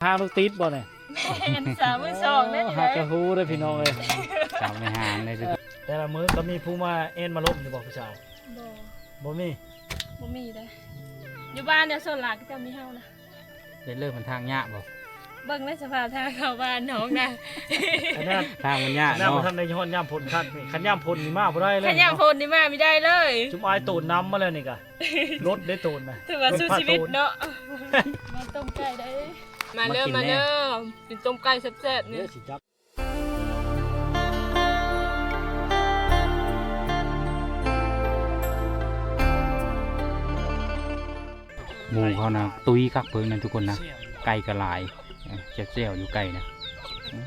ທາງລູກຕິດບໍ່ນີ້? ແມ່ນ ສາວມືສອງເດ້. ໂອ້ ນີ້ ຫາກະຮູ້ເດີພີ່ນ້ອງເອີຍ ສາວແມ່ຫາງເລີຍ. ແຕ່ລະມື້ກໍມີຜູ້ມາແອ່ນມາລົມຢູ່ບໍ່ຜູ້ສາວ? ບໍ່ ບໍ່ມີ ບໍ່ມີເດ້. ຢູ່ບ້ານນີ້ສ່ວນຫຼາຍກໍຈະມີເຮົານະ. ເຮັດເລີກມັນທາງຍາກບໍ່? ເບິ່ງໃນສະພາບທາງເຂົ້າບ້ານນ້ອງນະ ທາງມັນຍາກເນາະ. ຍັງບໍ່ທັນໄດ້ຮອດຍາມຝົນຄັກນີ້ ຄັນຍາມຝົນນີ້ມາບໍ່ໄດ້ເລີຍ. ຄັນຍາມຝົນນີ້ມາບໍ່ໄດ້ເລີຍ. ຊຸມອ້າຍໂຕນນຳມາແລ້ວນີ້ກະ ລົດໄດ້ໂຕນນະ ຖືວ່າສູ້ຊີວິດເນາະ. ມາຕົ້ມໄກ່ໄດ້ ມາເດີ ມາເດີ ກິນຕົ້ມໄກ່ແຊບໆນີ້. ໝູເຂົານະ ຕຸ້ຍຄັກເພິ່ນນະທຸກຄົນນະ. ໄກ່ກໍຫຼາຍ ແຈ່ວໆຢູ່ໄກ່ນະ. ອື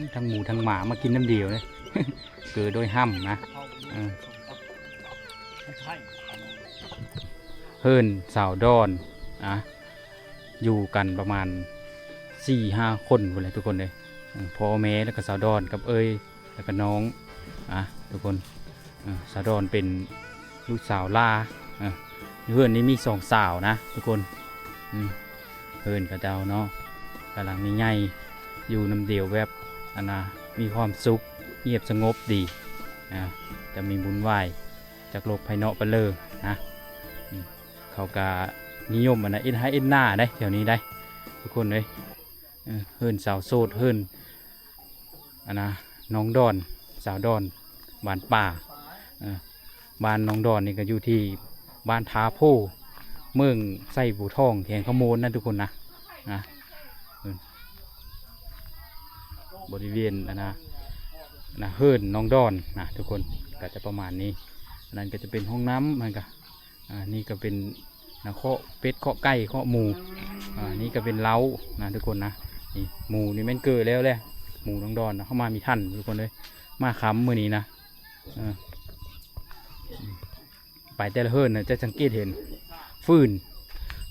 ມ ທັງໝູທັງໝາມາກິນນຳດຽວເລີຍ ເກີໂດຍຫ້ຳນະ. ເອີ ເຮືອນສາວດອນ ອະ ຢູ່ກັນປະມານສີ່ຫ້າຄົນພຸ້ນແຫຼະທຸກຄົນເອີຍ. ເອີ ພໍ່ແມ່ ແລ້ວກໍສາວດອນກັບເອີຍ ແລ້ວກໍນ້ອງ ອະ ທຸກຄົນ. ເອີ ສາວດອນເປັນລູກສາວຫຼ້າ ເອີ ເຮືອນນີ້ມີສອງສາວນະທຸກຄົນ. ອືມ ເຮືອນເຂົາເຈົ້າເນາະ ກຳລັງມີໃຫຍ່ ຢູ່ນຳດຽວແບບ ອັນນະ ມີຄວາມສຸກ ງຽບສະຫງົບດີ ອາ ຈະມີວຸ່ນວາຍ ຈາກໂລກພາຍນອກໄປເລີຍນະ. ອືມ ເຂົາກະນິຍົມ ອັນນະ ເຮັດໄຮ່ເຮັດນາໄດ໋ ແຖວນີ້ໄດ໋ ທຸກຄົນເອີຍ. ເອີ ເຮືອນສາວໂສດ ເຮືອນ ອັນນະ ນ້ອງດອນ ສາວດອນ ບ້ານປ່າ. ເອີ ບ້ານນ້ອງດອນນີ້ກໍຢູ່ທີ່ບ້ານທ່າໂພ ເມືອງໄຊບູທອງ ແຂວງຄຳມ່ວນນະທຸກຄົນນະ ນະ. ເອີ ບໍລິເວນ ອັນນະ ນະ ເຮືອນນ້ອງດອນນະທຸກຄົນ ກໍຈະປະມານນີ້. ອັນນັ້ນກໍຈະເປັນຫ້ອງນ້ຳ ມັນກໍ ອາ ນີ້ກໍເປັນນະ ຄອກເປັດ ຄອກໄກ່ ຄອກໝູ. ອາ ນີ້ກໍເປັນເລົ້ານະທຸກຄົນນະ. ນີ້ໝູນີ້ແມ່ນເກີແລ້ວແຫຼະ ໝູນ້ອງດອນນະ. ເຮົາມາມີທັນທຸກຄົນເອີຍ ມາຄ່ຳມື້ນີ້ນະ. ເອີ ໄປແຕ່ລະເຮືອນນະ ຈະສັງເກດເຫັນຟືນ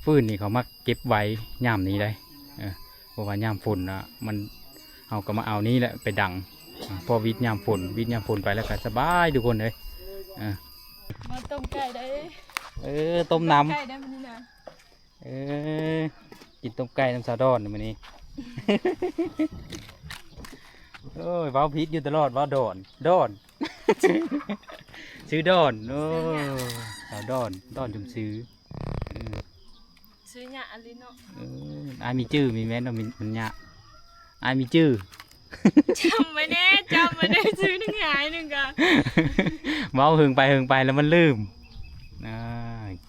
ຟືນນີ້ເຂົາມັກເກັບໄວ້ຍາມນີ້ໄດ໋. ເອີ ເພາະວ່າຍາມຝົນນະ ມັນ ເຮົາກໍມາເອົານີ້ແຫຼະໄປດັງ ພໍວິດຍາມຝົນ ວິດຍາມຝົນໄປແລ້ວກໍສະບາຍທຸກຄົນເອີຍ. ເອີ ມາຕົ້ມໄກ່ໄດ້ ເອີ ຕົ້ມນ້ຳ ຕົ້ມໄກ່ໄດ້ມື້ນີ້ນະ. ເອີ ກິນຕົ້ມໄກ່ນຳສາວດອນມື້ນີ້. ໂອ້ຍ ເວົ້າຜິດຢູ່ຕະຫຼອດ ເວົ້າດອນ ດອນ ຊື່ດອນ. ໂອ້ ສາວດອນ ດອນຈຸມຊື່. ເອີ ຊື່ຍາກອີ່ຫຼີເນາະ. ເອີ ອ້າຍມີຈື່ມີແມ່ນເນາະ ມີ ມັນຍາກ. ອ້າຍມີຈື່ ຈຳໄວ້ແດ່ ຈຳໄວ້ແດ່ ຊື່ໜຶ່ງຫາຍໜຶ່ງກະ ເວົ້າເຫິງໄປເຫິງໄປແລ້ວມັນລືມ. ອາ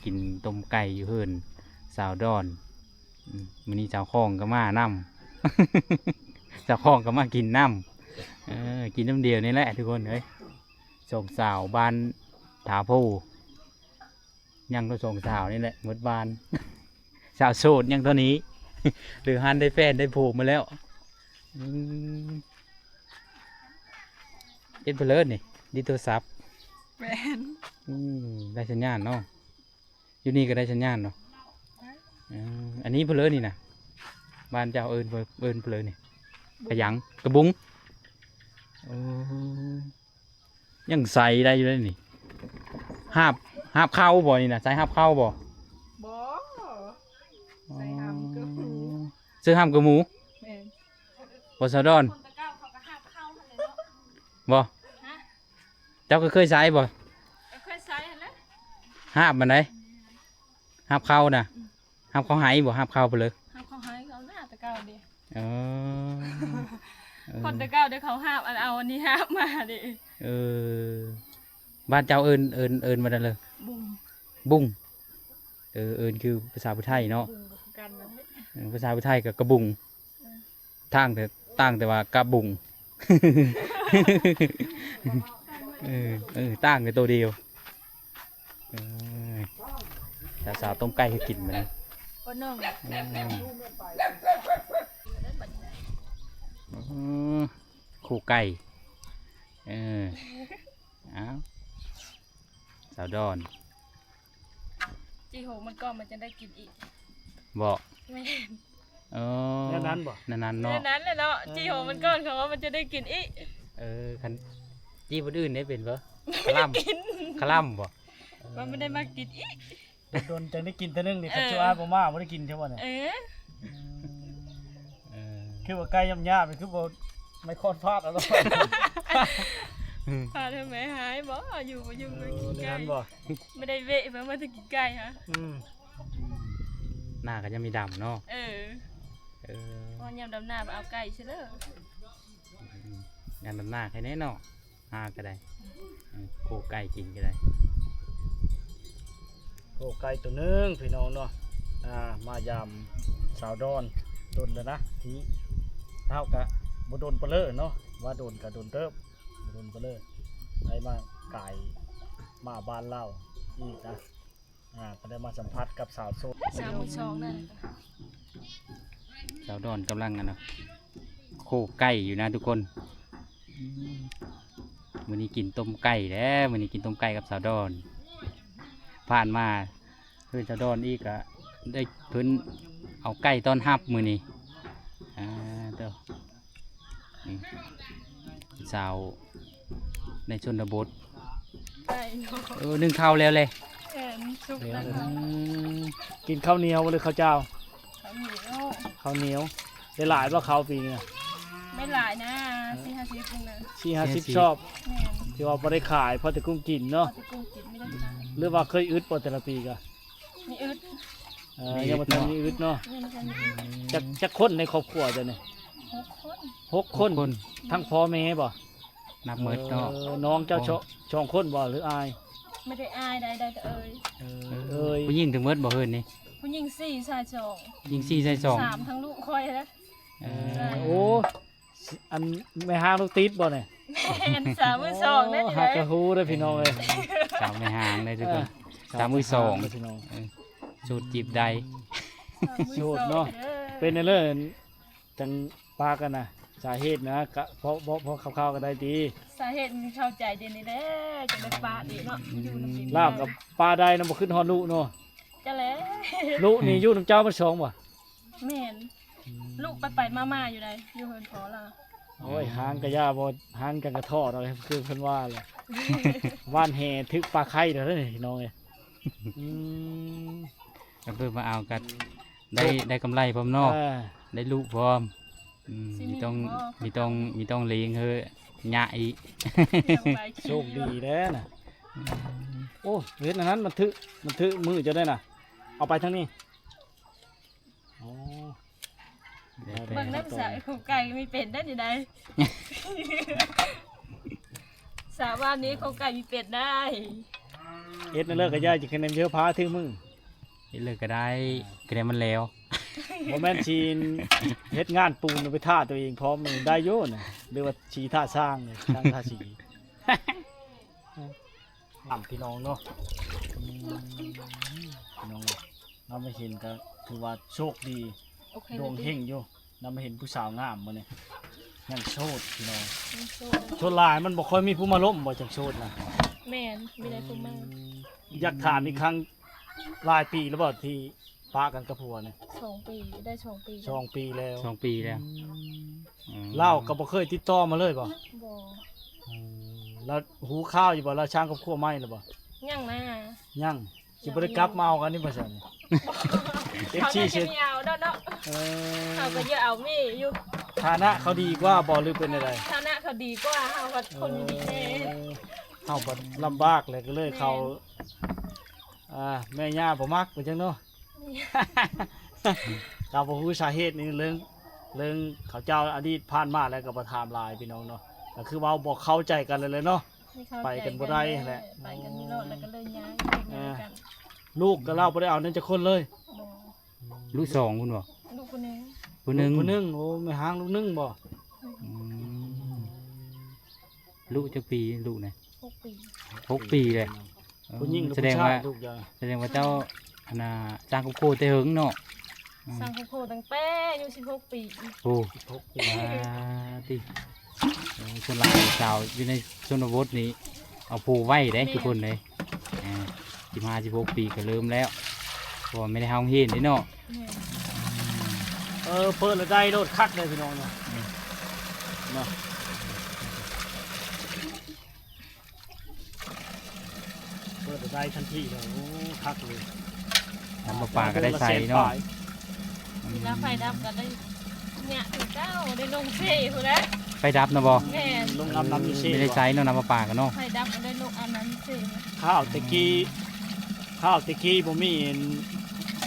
ກິນຕົ້ມໄກ່ຢູ່ເຮືອນສາວດອນ. ອືມ ມື້ນີ້ເຈົ້າຂອງກໍມານຳ ເຈົ້າຂອງກໍມາກິນນຳ. ເອີ ກິນນຳດຽວນີ້ແຫຼະທຸກຄົນເອີຍ. ສອງສາວບ້ານທ່າໂພ ຍັງແຕ່ສອງສາວນີ້ແຫຼະໝົດບ້ານ. ສາວໂສດຍັງເທົ່ານີ້ ຫຼືຫັ້ນໄດ້ແຟນໄດ້ຜົວມາແລ້ວ. ອືມ ເຮັດເພິ່ນເລີດນີ້ ດິດໂທລະສັບ. ແມ່ນ. ອືມ ໄດ້ສັນຍານເນາະ ຢູ່ນີ້ກໍໄດ້ສັນຍານເນາະ. ເອີ ອັນນີ້ເພິ່ນເລີດນີ້ນະ ບ້ານເຈົ້າເອີ້ນ ເອີ້ນເພິ່ນເລີດນີ້ ກະຫຍັງ ກະບຸງ. ໂອ້ ຍັງໃສ່ໄດ້ຢູ່ເດ້ນີ້. ຫາບ ຫາບເຂົ້າບໍ່ນີ້ນະ ໃສ່ຫາບເຂົ້າບໍ່? ບໍ່ ໃສ່ຫາບກະໝູ. ອໍ ໃສ່ຫາບກະໝູ. ແມ່ນ. ບໍ່ສາວດອນ ຄົນແຕ່ເກົ່າເຂົາກໍຫາບເຂົ້າຫັ້ນແຫຼະເນາະ. ບໍ່? ຮະ? ເຈົ້າກໍເຄີຍໃຊ້ບໍ່? ກໍເຄີຍໃຊ້ຫັ້ນແຫຼະ. ຫາບອັນໃດ? ຫາບເຂົ້ານະ. ອືມ. ຫາບເຂົ້າໄຮ່ບໍ່? ຫາບເຂົ້າໄປເລີຍ. ຫາບເຂົ້າໄຮ່ເຂົາໜ້າແຕ່ເກົ່າເດ້. ເອີ ເອີ ຄົນແຕ່ເກົ່າເດ້ ເຂົາຫາບ ອັນເອົາອັນນີ້ຫາບມາເດ້. ເອີ ບ້ານເຈົ້າເອີ້ນ ເອີ້ນ ເອີ້ນວ່າໃດເລີຍ? ບຸງ. ບຸງ. ເອີ ເອີ້ນຄືພາສາຜູ້ໄທເນາະ. ບຸງກໍຄືກັນນັ້ນແຫຼະ. ເອີ ພາສາຜູ້ໄທກໍກະບຸງ. ເອີ ຕ່າງແຕ່ ຕ່າງແຕ່ວ່າກະບຸງ. ເອີ ເອີ ຕ່າງແຕ່ໂຕດຽວ. ເອີ ສາວໆ ຕົ້ມໄກ່ໃຫ້ກິນມື້ນີ້. ໂອ້ ນ້ອງ ອືມ ອືມ ຄູ່ໄກ່. ເອີ ອ້າວ ສາວດອນ ຈີ່ຫົວມັນກ່ອນມັນຈະໄດ້ກິນອີກ. ບໍ່? ແມ່ນ. ເອີ ແນວນັ້ນບໍ່? ແນວນັ້ນເນາະ. ແນວນັ້ນແຫຼະເນາະ. ເອີ ຈີ່ຫົວມັນກ່ອນ ເຂົາວ່າມັນຈະໄດ້ກິນອີກ. ເອີ ຄັນຈີ່ຄົນອື່ນໄດ້ເປັນບໍ່? ຄະລຳ ຄະລຳບໍ່? ມັນບໍ່ໄດ້ມາກິນອີກ. ດົນໆ ຈັ່ງໄດ້ກິນເທື່ອໜຶ່ງນີ້. ເອີ ຄັນຊຸອາຍບໍ່ມາ ບໍ່ໄດ້ກິນໃຊ່ບໍ່ນີ້? ເອີ ອືມ. ຄືວ່າໄກ່ຫຍ້າບໆ ຄືບໍ່ໄມ້ຄ້ອນຟາດເອົາໂລດ. ພາດໃຫ້ແມ່ຫາຍບໍ່? ຢູ່ບໍ່ຢູ່ ເອີ ໄປກິນໄກ່ ບໍ່ໄດ້ເວະ ເພິ່ນມາແຕ່ກິນໄກ່ຫາ. ອືມ ໜ້າກໍຍັງມີດຳເນາະ. ເອີ ເອີ ພໍຍາມດຳນາມາເອົາໄກ່ຊະເດີ. ອືມ ຍາມດຳນາໃຄແນ່ເນາະ. ຫາກໍໄດ້ ອືມ ໂຄໄກ່ກິນກໍໄດ້. ໂຄໄກ່ໂຕໜຶ່ງພີ່ນ້ອງເນາະ. ອ່າ ມາຢາມສາວດອນດົນແລ້ວນະ ທີ່ເຮົາກະບໍ່ດົນປານເລີເນາະ ວ່າດົນກະດົນເຕີບ ບໍ່ດົນປານເລີ ໄດ້ມາກາຍມາບ້ານລາວອີກນະ. ອ່າ ກໍໄດ້ມາສຳຜັດກັບສາວໂສດ ສາວມືສອງນັ້ນ. ສາວດອນກຳລັງ ອັນນະ ໂຄໄກ່ຢູ່ນະທຸກຄົນ. ອືມ ມື້ນີ້ກິນຕົ້ມໄກ່ແລ້ວ ມື້ນີ້ກິນຕົ້ມໄກ່ກັບສາວດອນ. ຜ່ານມາເຮືອນສາວດອນອີກ ກະໄດ້ເພິ່ນເອົາໄກ່ຕ້ອນຮັບມື້ນີ້. ອ່າ ໂຕ ອືມ ສາວໃນຊົນນະບົດ ໄດ້ເນາະ. ເອີ ໜຶ້ງເຂົ້າແລ້ວເລີຍ. ແມ່ນ ສຸກແລ້ວ. ອືມ ກິນເຂົ້າໜຽວ ຫຼືເຂົ້າຈ້າວ? ເຂົ້າໜຽວ. ເຂົ້າໜຽວ. ໄດ້ຫຼາຍບໍ່ເຂົ້າປີນີ້? ໄດ້ຫຼາຍນະ ສີ່ຫ້າສິບນີ້ນະ. ສີ່ຫ້າສິບຊອບ. ແມ່ນ. ຖືວ່າບໍ່ໄດ້ຂາຍ ພໍແຕ່ກຸ້ມກິນເນາະ. ພໍແຕ່ກຸ້ມກິນ ບໍ່ໄດ້ຂາຍ. ຫຼືວ່າເຄີຍອຶດບໍ່ແຕ່ລະປີກະ? ມີອຶດ. ເອີ ມີອຶດ ຍັງບໍ່ທັນມີອຶດເນາະ. ຍັງບໍ່ທັນມີອືດ. ຈັກ ຈັກຄົນໃນຄອບຄົວເຈົ້ານີ້? ຫົກຄົນ. ຫົກຄົນ. ຫົກຄົນ. ທັງພໍ່ແມ່ບໍ່? ນັບໝົດເນາະ. ເອີ ນ້ອງເຈົ້າ ໂອ້ ສອງຄົນບໍ່ ຫຼືອ້າຍ? ບໍ່ໄດ້ອ້າຍໃດ ໄດ້ແຕ່ເອີຍ. ເອີ ເອີຍ. ຜູ້ຍິງທັງໝົດບໍ່ເຮືອນນີ້? ຜູ້ຍິງສີ່ ຊາຍສອງ. ຍິງສີ່ ຊາຍສອງ. ສາມ ທັງລູກຂ້ອຍນະ. ເອີ ເອີ ໂອ້ ອັນແມ່ຮ້າງລູກຕິດບໍ່ນີ້? ແມ່ນ ສາວມືສອງເດ້. ໂອ້ ນີ້ ຫາກະຮູ້ເດ້ພີ່ນ້ອງເອີຍ. ສາວແມ່ຮ້າງເດ້ທຸກຄົນ. ເອີ ສາວມືສອງ ສາວແມ່ຮ້າງເດ້ພີ່ນ້ອງ. ເອີ ໂສດຈີບໄດ້. ສາວມືສອງ ໂສດເນາະ. ເອີ ເປັນແນວໃດ ຈັ່ງປະກັນນະ ສາເຫດນະ ກະເພາະ ເພາະ ເພາະຄ່າວໆກໍໄດ້ຕິ? ສາເຫດມັນເຂົ້າໃຈດຽວນີ້ແຫຼະ ຈັ່ງໄດ້ປະເດເນາະ. ຢູ່ນຳກັນ ລາວກໍປະໄດ້ນະ ບໍ່ຄິດຮອດລູກເນາະ. ຈັ່ງແຫຼະ ລູກນີ້ຢູ່ນຳເຈົ້າໝົດສອງບໍ່? ແມ່ນ. ອືມ ລູກໄປໆມາໆຢູ່ໃດ ຢູ່ເຮືອນພໍ່ລາວ. ໂອ້ຍ ອືມ ຫາງກະຢ່າບໍ່ ຫາງກັນກະທໍ້ດອກ ຄືເພິ່ນວ່າແຫຼະ. ຫວ່ານແຫຖືກປາໄຂ່ແລ້ວເດ້ພີ່ນ້ອງເອີຍ. ອືມ ກໍເພິ່ນມາເອົາກັນ ໄດ້ ໄດ້ກຳໄລພ້ອມເນາະ. ເອີ ໄດ້ລູກພ້ອມ. ອືມ ມີຕ້ອງ ມີຕ້ອງ ມີຕ້ອງເລງເຮີຍະອີກ. ໂຊກດີແລ້ວນະ. ອືມ ໂອ້ ເຮັດອັນນັ້ນມັນຖືກ ມັນຖືກມືເຈົ້າໄດ໋ນະ. ເອົາໄປທາງນີ້. ໂອ້ ແລ້ວແຕ່ ເບິ່ງນຳສາວໂຄໄກ່ມີເປັນໄດ້ນີ້ໃດ. ສາວບ້ານນີ້ໂຄໄກ່ມີເປັນໄດ້. ເຮັດນັ້ນເລີກກະຢ່າ ຈະຄະແນນເຢີພາຖືມື. ເຮັດເລີກກະໄດ້ ຄະແນນມັນແລ້ວ. ບໍ່ແມ່ນຊິເຮັດງານປູນໄປຖ້າຕົວເອງພ້ອມ ໄດ້ຢູ່ນະ ຫຼືວ່າຊິຖ້າຊ່າງ ຊ່າງທາສີ. ອືມ ພີ່ນ້ອງເນາະ. ອືມ ພີ່ນ້ອງເອີຍ ນຳມາເຫັນກໍຖືວ່າໂຊກດີ ໂອເຄ ດວງເຮັງຢູ່ ນຳມາເຫັນຜູ້ສາວງາມມື້ນີ້. ຍັງໂສດພີ່ນ້ອງ ຍັງໂສດ. ສ່ວນຫຼາຍມັນບໍ່ຄ່ອຍມີຜູ້ມາລົມບໍ່ ຈັ່ງໂສດນະ. ແມ່ນ ມີແຕ່ຜູ້ມາ. ອືມ ຢາກຖາມອີກຄັ້ງ ຫຼາຍປີແລ້ວບໍ່ທີ່ປະກັນກັບຜົວນີ້? ສອງປີ ໄດ້ສອງປີແລ້ວ. ສອງປີແລ້ວ. ສອງປີແລ້ວ. ອືມ ອືມ ລາວກໍບໍ່ເຄີຍຕິດຕໍ່ມາເລີຍບໍ່? ບໍ່. ອືມ ແລ້ວຮູ້ຂ່າວຢູ່ບໍ່? ລາວສ້າງຄອບຄົວໃໝ່ແລ້ວບໍ່? ຍັງນະ. ຍັງ. ຊິບໍ່ໄດ້ກັບມາເອົາກັນນີ້ບໍ່ຊັ້ນ? ເອັຟຊີ ເຂົາໜ້າຈະມີເອົາດອກເນາະ. ເອີ ເຮົາກໍຢາກເອົາມີຢູ່. ຖານະເຂົາດີກວ່າບໍ່ ຫຼືເປັນແນວໃດ? ຖານະເຂົາດີກວ່າ ເຮົາກໍຄົນມີແດ່. ເອີ ເຮົາບັດລຳບາກແຫຼະ ກໍເລີຍເຂົາ ແມ່ນ ອ່າ ແມ່ຍ່າບໍ່ມັກ ເປັນຈັ່ງເນາະ. ກໍບໍ່ຮູ້ສາເຫດນີ້ ເລື່ອງ ເລື່ອງເຂົາເຈົ້າອະດີດຜ່ານມາແລ້ວກໍບໍ່ຖາມຫຼາຍພີ່ນ້ອງເນາະ. ກໍຄືເວົ້າບໍ່ເຂົ້າໃຈກັນແລ້ວເນາະ. ໄປກັນບໍ່ໄດ້ແຫຼະ ໄປກັນບໍ່ລອດ ແລ້ວກໍເລີຍຍ້າຍ ອ່າ ກັນ. ລູກກໍລາວບໍ່ໄດ້ເອົານຳຈັກຄົນເລີຍ? ບໍ່. ລູກສອງພຸ້ນບໍ່? ລູກຜູ້ໜຶ່ງ. ຜູ້ໜຶ່ງ. ລູກຜູ້ໜຶ່ງ. ໂອ້ ແມ່ຮ້າງລູກໜຶ່ງບໍ່? ອືມ ອືມ ລູກຈັກປີລູກນະ? ຫົກປີ. ຫົກປີເລີຍ. ເອີ ຜູ້ຍິງ ສະແດງວ່າ ລູກເຈົ້າ ສະແດງວ່າເຈົ້າ ອັນນ່າ ສ້າງຄອບຄົວແຕ່ເຫິງເນາະ. ອືມ ສ້າງຄອບຄົວຕັ້ງແຕ່ອາຍຸສິບຫົກປີ. ໂອ້ ສິບຫົກປີ ອ່າ ຕິ ເອີ ສ່ວນຫຼາຍສາວຢູ່ໃນຊົນນະບົດນີ້ເອົາຜູ້ໄວເດ້ ແມ່ນ ທຸກຄົນເດ້. ອ່າ ສິບຫ້າ ສິບຫົກປີກໍເລີ່ມແລ້ວ ເພາະວ່າໄມ່ໄດ້ເຂົ້າໂຮງຮຽນເດ້ເນາະ. ແມ່ນ. ເອີ ເປີດແລ້ວໄດ້ໂລດ ຄັກເລີຍພີ່ນ້ອງເນາະ. ອືມ ເນາະ. ເປີດໄດ້ທັນທີເລີຍ. ໂອ້ ຄັກເລີຍ. ນ້ຳປະປາກໍໄດ້ໃສ່ເນາະ. ເວລາໄຟດັບກໍໄດ້ເຍາະຄືເກົ່າ. ໄດ້ລົງເຊພຸ້ນແຫຼະ ໄຟດັບນະບໍ່? ແມ່ນ ລົງອາບນ້ຳຢູ່ເຊ ບໍ່ໄດ້ໃຊ້ເນາະ ນ້ຳປະປາກັນເນາະ ໄຟດັບກໍໄດ້ລົງອາບນ້ຳຢູ່ເຊ. ຄາວແຕ່ກີ້ ຄາວແຕ່ກີ້ບໍ່ມີ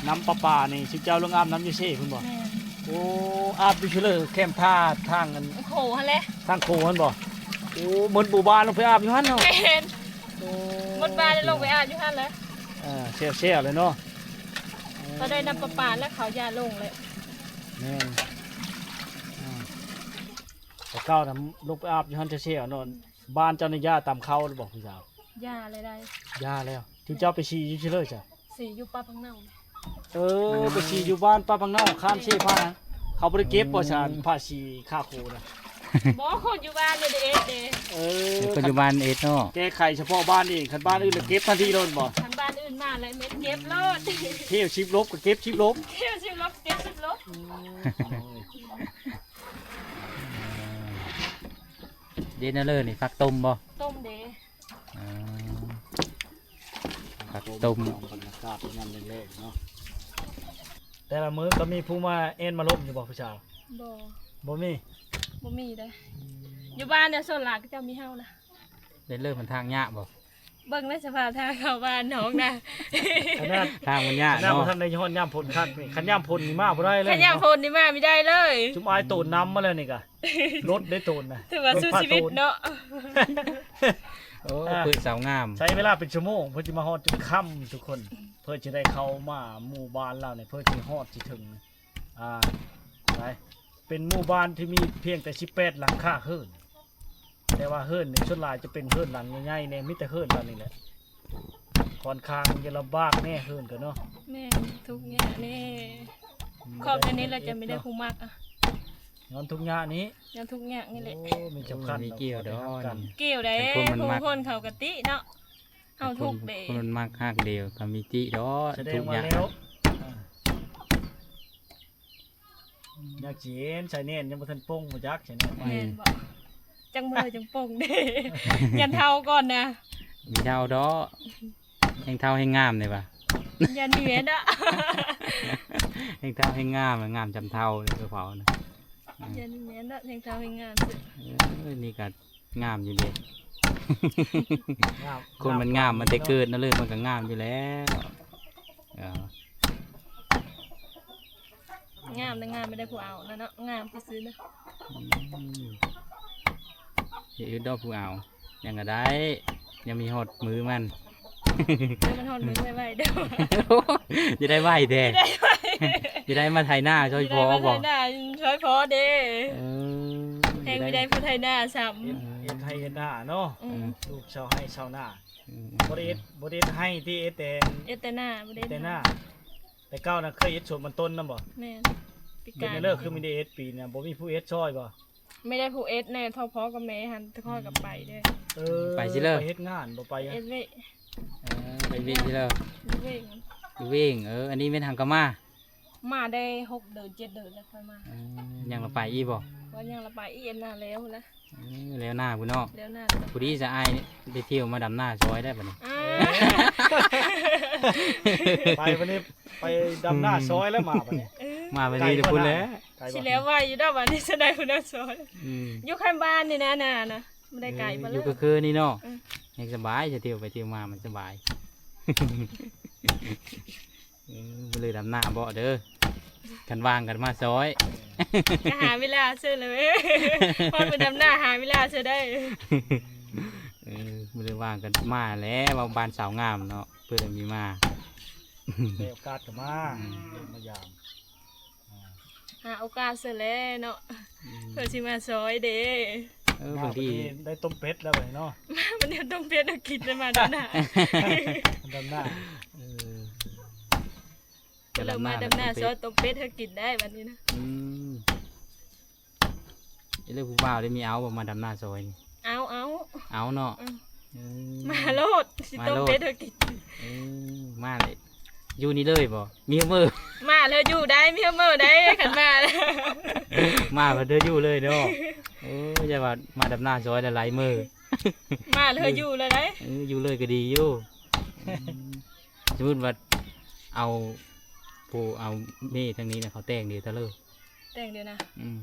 ນ້ຳປະປານີ້ ຊິເຈົ້າລົງອາບນ້ຳຢູ່ເຊພຸ້ນບໍ່? ແມ່ນ ໂອ້ ອາບຢູ່ເຊີເລີ ແຄມທ່າທາງອັນ ໂຂຫັ້ນແຫຼະ ທາງໂຂຫັ້ນບໍ່? ໂອ້ ໝົດໝູ່ບ້ານລົງໄປອາບຢູ່ຫັ້ນເນາະ. ແມ່ນ ໂອ້ ໝົດບ້ານໄດ້ລົງໄປອາບຢູ່ຫັ້ນແຫຼະ. ເອີ ແຊວໆເລີຍເນາະ ເອີ ກໍໄດ້ນ້ຳປະປາແລ້ວ ເຂົາຢ່າລົງແຫຼະ. ແມ່ນ ອາ ແຕ່ເກົ່ານະ ລົງໄປອາບຢູ່ຫັ້ນແທ້ໆເນາະ. ບ້ານເຈົ້ານີ້ຢ່າຕຳເຂົ້າຫຼືບໍ່ຜູ້ສາວ? ຢ່າແລ້ວໄດ໋ ຢ່າແລ້ວ. ທີ່ເຈົ້າໄປສີ້ຢູ່ເຊີເລີຊະ? ສີ້ຢູ່ປ່າຜັງເນົາ. ເອີ ໄປສີ້ຢູ່ບ້ານປ່າຜັງເນົາ ຂ້າມເຊພານະ. ເຂົາບໍ່ໄດ້ເກັບບໍ່ຊະ ອືມ ພາສີຄ່າຄູນະ? ບໍ່ ຄົນຢູ່ບ້ານບໍ່ໄດ້ເອັດເດ້. ເອີ ຄົນຢູ່ບ້ານເອັດເນາະ ແກ້ໄຂສະເພາະບ້ານເອງ. ຄັນບ້ານອື່ນລະເກັບທັນທີໂລດບໍ່? ຄັນບ້ານອື່ນມາລະແມ່ນເກັບໂລດ ເທວສິບລົບກໍເກັບສິບລົບ ເທວສິບລົບເກັບສິບລົບ. ອືມ ເດນເລີນີ້ ຜັກຕົ້ມບໍ່? ຕົ້ມເດ້. ອືມ ຜັກຕົ້ມ ເອົາບັນຍາກາດຍາມແລງໆເນາະ. ແຕ່ລະມື້ກໍມີຜູ້ມາແອ່ນມາລົມຢູ່ບໍ່ຜູ້ສາວ? ບໍ່ ບໍ່ມີ ບໍ່ມີເດ້. ອືມ ຢູ່ບ້ານນະ ສ່ວນຫຼາຍເຂົາເຈົ້າມີເຮົານະ. ເດນເລີມັນທາງຍາກບໍ່? ເບິ່ງແລ້ວສະພາບທາງເຂົ້າບ້ານນ້ອງນະ ຂະໜາດທາງມັນຍາກເນາະ ຂະໜາດບໍ່ທັນໄດ້ຮອດຍາມຝົນຄັກນີ້ ຄັນຍາມຝົນນີ້ມາບໍ່ໄດ້ເລີຍ. ຄັນຍາມຝົນນີ້ມາບໍ່ໄດ້ເລີຍ ຈຸມອ້າຍໂຕນນຳມາແລ້ວນີ້ກະ ລົດໄດ້ໂຕນນະ ຖືວ່າສູ້ຊີວິດເນາະ. ໂອ້ ອ່າ ເພື່ອສາວງາມ ໃຊ້ເວລາເປັນຊົ່ວໂມງ ເພື່ອຈະມາຮອດຈຸດຄ່ຳທຸກຄົນ ເພື່ອຈະໄດ້ເຂົ້າມາໝູ່ບ້ານລາວນີ້ ເພື່ອຈະຮອດຊິເຖິງ ອ່າ ເປັນໝູ່ບ້ານທີ່ມີພຽງແຕ່ສິບແປດຫຼັງຄາເຮືອນ ແຕ່ວ່າເຮືອນນີ້ສ່ວນຫຼາຍຈະເປັນເຮືອນຫຼັງໃຫຍ່ໆແດ່ ມີແຕ່ເຮືອນຫຼັງນີ້ແຫຼະ ຂ້ອນຂ້າງຈະລຳບາກແດ່ເຮືອນກໍເນາະ. ແມ່ນ ທຸກຍາກແດ່ ອືມ ຄອບແນວນີ້ລະຈະມີແຕ່ຜູ້ມັກ ຍ້ອນທຸກຍາກນີ້ ຍ້ອນທຸກຍາກນີ້ແຫຼະ. ໂອ້ ມີສຳຄັນ ມີກ່ຽວດອກ ກ່ຽວໄດ໋ ຄົນມັນມັກ ຜູ້ຄົນເຂົາກະຕິເນາະ ເຮົາທຸກເດ້ ຄົນມັນມັກຮັກດຽວກໍມີຕິດອກ. ສະແດງວ່າແລ້ວ ອ່າ ຢາກຊິເຫັນ ສາຍແໜ້ນຍັງບໍ່ທັນປົງບໍ່ຈັກ ສາຍແໜ້ນ ແມ່ນບໍ່? ອືມ ຈັກມື້ຈັ່ງປົງເດ້ ຢ້ານເຖົ້າກ່ອນນະ. ມີເຖົ້າດອກ ແຮ່ງເຖົ້າແຮ່ງງາມເດ້ວ່າ ຢ້ານມີແມ່ນເນາະ ແຮ່ງເຖົ້າແຮ່ງງາມ ງາມຈຳເຖົ້າເດ້ເຂົານະ. ອືມ ຢ້ານມີແມ່ນເນາະ ແຮ່ງເຖົ້າແຮ່ງງາມ. ເອີ ນີ້ກໍ ງາມຢູ່ເດ້ ງາມ ຄົນມັນງາມມາແຕ່ເກີດເນາະ ເລີຍມັນກໍງາມຢູ່ແລ້ວ. ເອີ ງາມນະ ງາມບໍ່ໄດ້ຜູ້ເອົານະເນາະ ງາມຊື່ໆນະ. ອືມ ຊິອຶດດອກຜູ້ເອົາ ຫຍັງກໍໄດ້ ຍັງມີຮອດມື້ມັນ. ເອີ ມັນຮອດມື້ໄວໆເດີ້ ຈະໄດ້ໄວແທ້ ຈະໄດ້ໄວ ຈະໄດ້ມາໄຖນາຊ່ອຍພໍ່ບໍ່? ໄດ້ມາໄຖນາຊ່ອຍພໍ່ເດ້. ເອີ ແຮງມີໄດ້ຜູ້ໄຖນາຊ້ຳ ເຮັດ ເຮັດໄຮ່ເຮັດນາເນາະ. ອືມ ອືມ ລູກຊາວໄຮ່ຊາວນາ. ອືມ ບໍ່ໄດ້ເຮັດ ບໍ່ໄດ້ເຮັດໄຮ່ຕິ ເຮັດແຕ່ ເຮັດແຕ່ນາ ບໍ່ໄດ້ເຮັດແຕ່ນາ. ແຕ່ເກົ່ານະເຄີຍເຮັດສວນມັນຕົ້ນນຳບໍ່? ແມ່ນ ປີກາຍ ເປັນແນວໃດ ຄືມີໄດ້ເຮັດປີນີ້ ບໍ່ມີຜູ້ເຮັດຊ່ອຍບໍ່? ມີໄດ້ຜູ້ເຮັດແດ່ ເທົ່າພໍ່ກັບແມ່ຫັ້ນ ແຕ່ຂ້ອຍກໍໄປເດ້. ເອີ ໄປຊິເລີ ໄປເຮັດງານບໍ່ໄປ ເຮັດວຽກ. ເອີ ໄປວຽກຊິເລີ ຢູ່ວຽງ ຢູ່ວຽງ. ເອີ ອັນນີ້ແມ່ນຫາງກະມາ ມາໄດ້ຫົກເດືອນເຈັດເດືອນແລ້ວຄ່ອຍມາ. ເອີ ຍັງລະໄປອີກບໍ່? ວ່າຍັງລະໄປອີກ ອັນນາແລ້ວພຸ້ນລະ. ເອີ ແລ້ວໜ້າພຸ້ນເນາະ ແລ້ວໜ້າ. ພໍດີຊະອ້າຍໄປທ່ຽວມາດຳນາຊ່ອຍໄດ້ບັດນີ້. ອ່າ ໄປບັດນີ້ ໄປດຳນາຊ່ອຍແລ້ວ ມາບັດນີ້. ເອີ ມາບັດນີ້ພຸ້ນແຫຼະ ໄກກວ່າ ຊິແລ້ວໄວຢູ່ດອກບັດນີ້ ຊິໄດ້ພຸ້ນນະຊ່ອຍ. ອືມ ຢູ່ຂ້າງບ້ານນີ້ນະ ນານະ ບໍ່ໄດ້ໄກປານໃດ ຢູ່ຄືໆນີ້ເນາະ. ອືມ ຍັງສະບາຍ ຈະທ່ຽວໄປທ່ຽວມາມັນສະບາຍ. ເອີ ບໍ່ໄດ້ດຳນາເບາະເດີ ຄັນວ່າງກັນມາຊ່ອຍ. ກໍຫາເວລາເຊີເລີຍ ວ່າໄປດຳນາຫາເວລາເຊີໄດ້. ເອີ ບໍ່ໄດ້ວ່າງກັນມາແຫຼະ ວ່າບ້ານສາວງາມເນາະ ເພື່ອໄດ້ມີມາ ໄດ້ໂອກາດກໍມາ ອືມ ມາຢາມ. ອ່າ ຫາໂອກາດເຊີແຫຼະເນາະ. ອືມ ເພື່ອຊິມາຊ່ອຍເດ້. ເອີ ບາງທີໄດ້ຕົ້ມເປັດແລ້ວບັດນີ້ເນາະ ມາບັດນີ້ຕົ້ມເປັດເຮົາກິນໄດ້ ມາດຳນາ ດຳນາ. ເອີ ເລີ່ມມາດຳນາຊ່ອຍ ຕົ້ມເປັດເຮົາກິນໄດ້ບັດນີ້ນະ. ອືມ ເອີ ແລ້ວຜູ້ບ່າວໄດ້ມີເອົາບໍ່ ມາດຳນາຊ່ອຍນີ້? ເອົາ ເອົາ ເອົາເນາະ. ອືມ ເອີ ມາໂລດ ຊິຕົ້ມເປັດເຮົາກິນ. ເອີ ມາເລີຍ ຢູ່ນີ້ເລີຍບໍ່? ມີເມີ ມາແລ້ວຢູ່ໄດ້ ມີເມີໄດ້ ຄັນມາ ມາແລ້ວເດີ ຢູ່ເລີຍເນາະ. ເອີ ຢ່າວ່າມາດຳນາຊ່ອຍລະໄຫຼເມີ ມາແລ້ວຢູ່ເລີຍໄດ໋. ເອີ ຢູ່ເລີຍກໍດີຢູ່. ອືມ ສົມມຸດວ່າເອົາຜູ້ເອົາເມທາງນີ້ນະ ເຂົາແຕ່ງເດຕະເລີ ແຕ່ງເດນະ. ອືມ